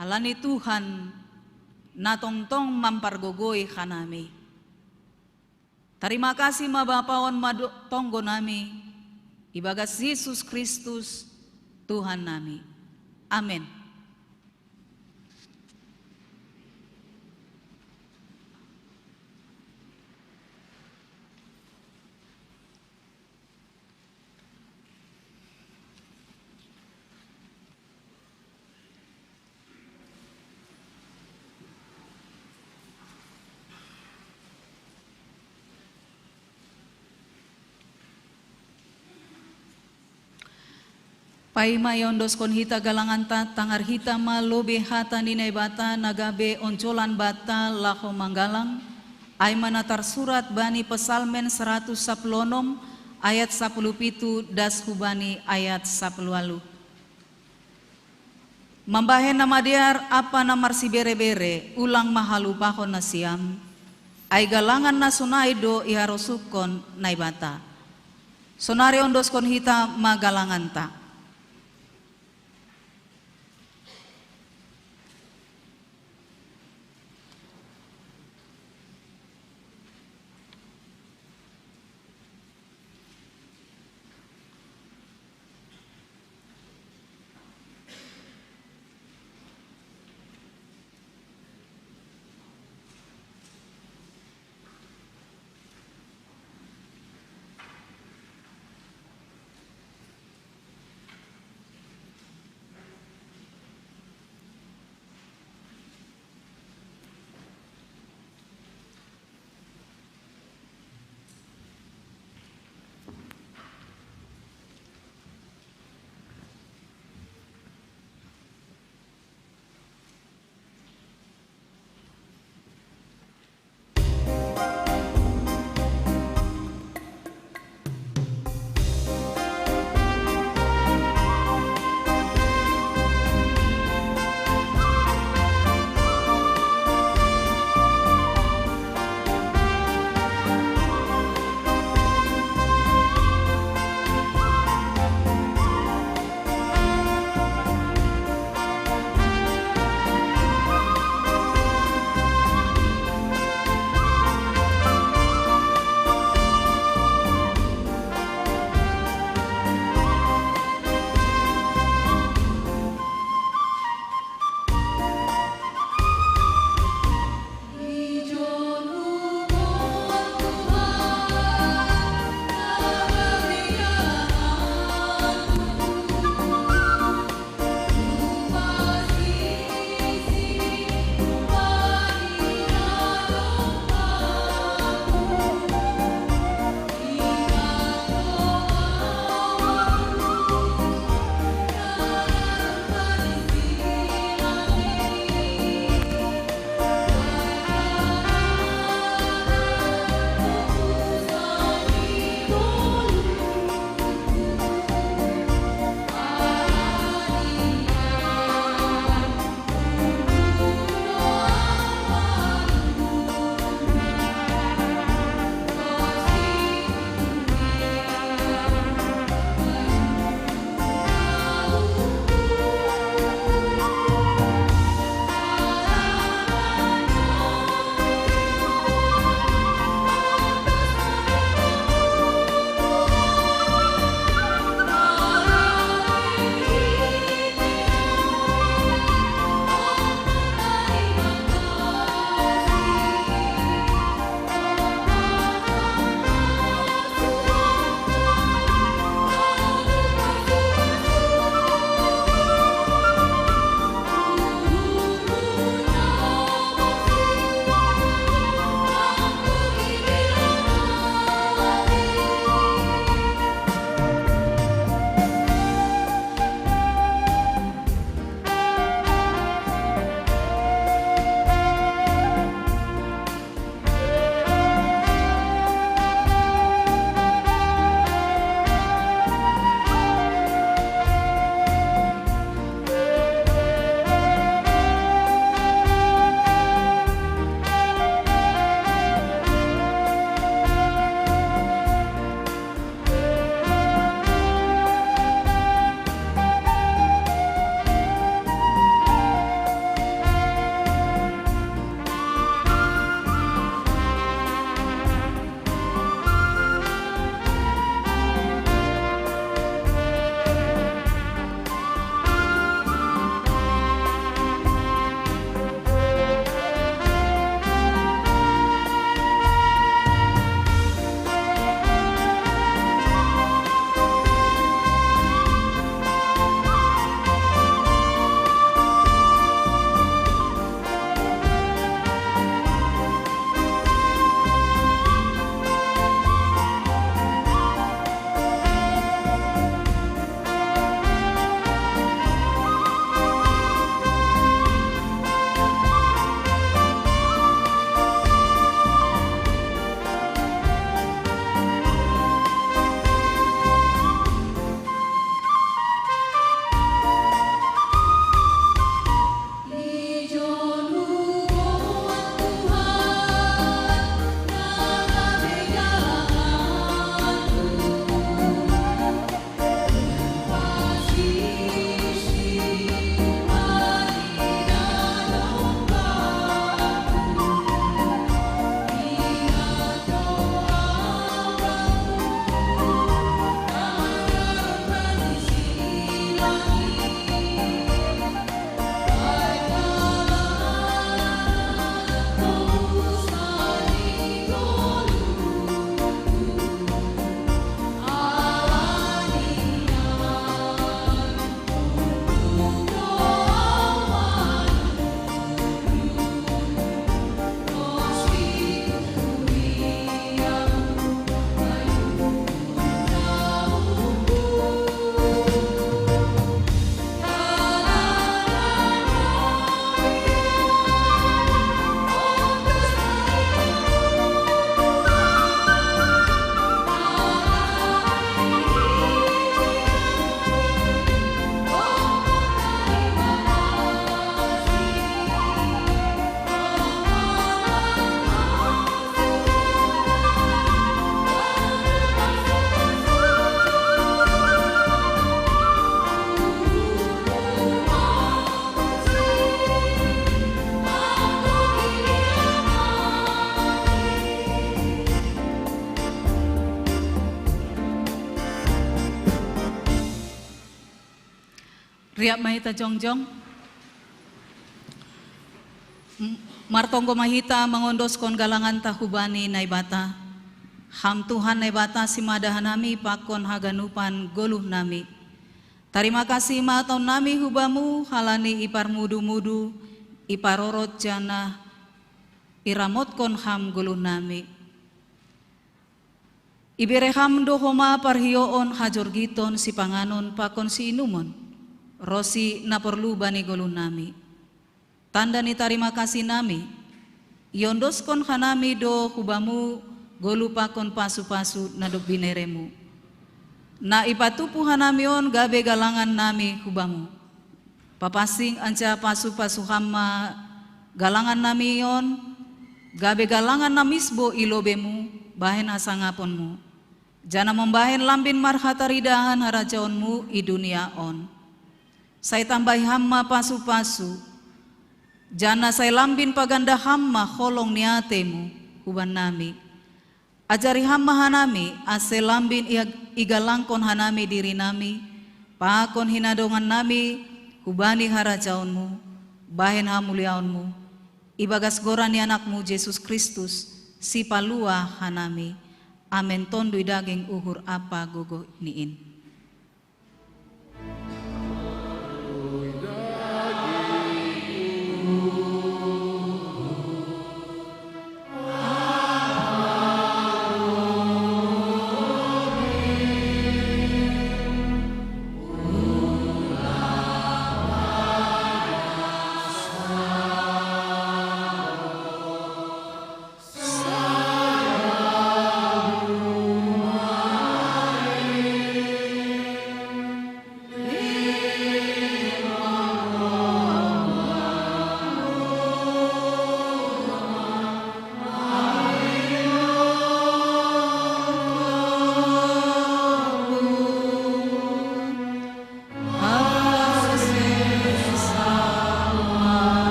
Halani Tuhan na tongtong mampargogoi hanami. Tarima kasih ma Bapa on ma tonggo nami, ibagas Jesus Kristus Tuhan nami. Amen. Paima iondoskon hita galanganta, tangar hita ma lobei hata ni Naibata na gabe onjolan banta laho manggalang, ai ma na tarsurat bani Psalmen saratus sapuluh onom ayat sapuluh pitu das hubani ayat sapuluh ualuh. Mambahen na madear ampa na marsibere-bere, ulang ma halupahon nasiam, ai galangan na sonai do iharosuhkon Naibata. Sonari ondoskon hita ma galanganta. Riap mahita jongjong. Martonggo mahita mangondoskon galanganta hubani Naibata. Ham Tuhan Naibata simada hanami pakon haganupan goluh nami. Tarima kasih ma taon nami hubamu halani iparmudu-mudu, iparorot janah iramotkon ham goluh nami. Ibere ham do homa parhioon hajorgiton sipanganon pakon siinumon, ronsi na porlu bani goluh nami. Tanda ni tarima kasih nami, iondoskon hanami do hubamu goluh pakon pasu-pasu na dob bineremu. Na ipatupu hanami on gabe galangan nami hubamu. Papasing anca pasu-pasu ham ma galangan nami on, gabe galangan na misbo i lobemu, bahen hasangaponmu. Janah mambahen lambin marhataridahan harajaonmu i dunia on. Sai tambahi ham ma pasu-pasu, janah sai lambin paganda ham ma holong ni atemu huban nami. Ajari ham ma hanami, ase lambin igalangkon hanami diri nami, pakon hinadongan nami hubani harajaonmu, bahen hamuliaonmu, ibagas goran ni anakmu Jesus Kristus, sipalua hanami. Amen. Tonduy daging uhur ampa gogoh ni in.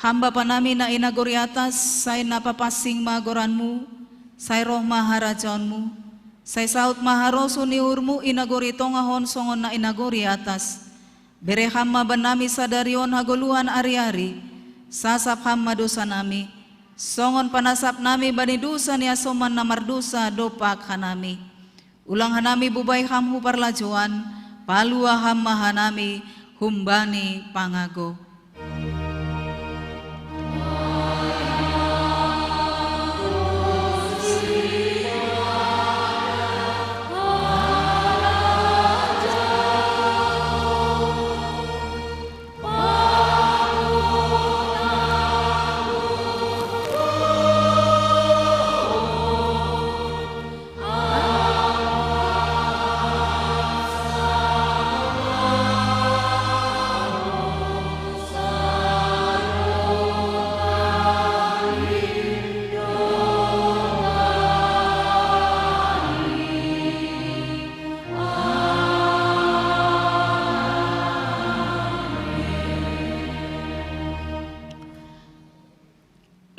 Ham Bapa nami na i nagori atas, sai na papansing ma goranmu, sai roh ma harajaonmu, sai saut ma harosuh ni uhurmu i nagori tongah on songon na i nagori atas. Bere ham ma bannami sadari on hagoluhan ari-ari, sasap ham ma dousa nami, songon panasap nami bani dousa ni hasoman na mardousa dompak hanami. Ulang hanami bubai ham hu parlajouan, palua ham ma hanami humbani pangago.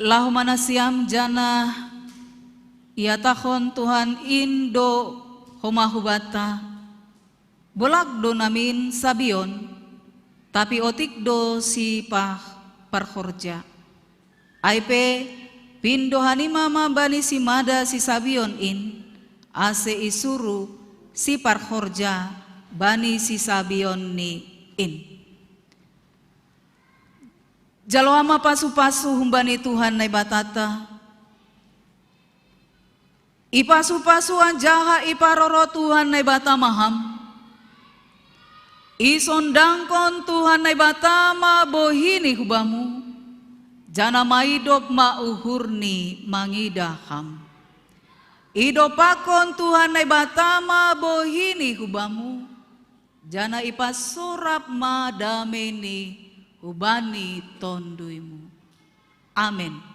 Laho ma nasiam janah ihatahon Tuhan in do homa hubanta, bolak do namin sabion, tapi otik do siparhorja. Ai pe, pindo hanima ma bani simada sisabion in, ase isuru siparhorja bani sisabionni in. Jalo ma pasu-pasu humbani Tuhan Naibatanta. Ipasu-pasu anjaha iparoro Tuhan Naibata ma ham. Isondangkon Tuhan Naibata ma bohini hubamu, janah maidop ma uhurni mangidah ham. Idompakkon Tuhan Naibata ma bohini hubamu, janah ipasorap ma dameini hubani tonduymu. Amen.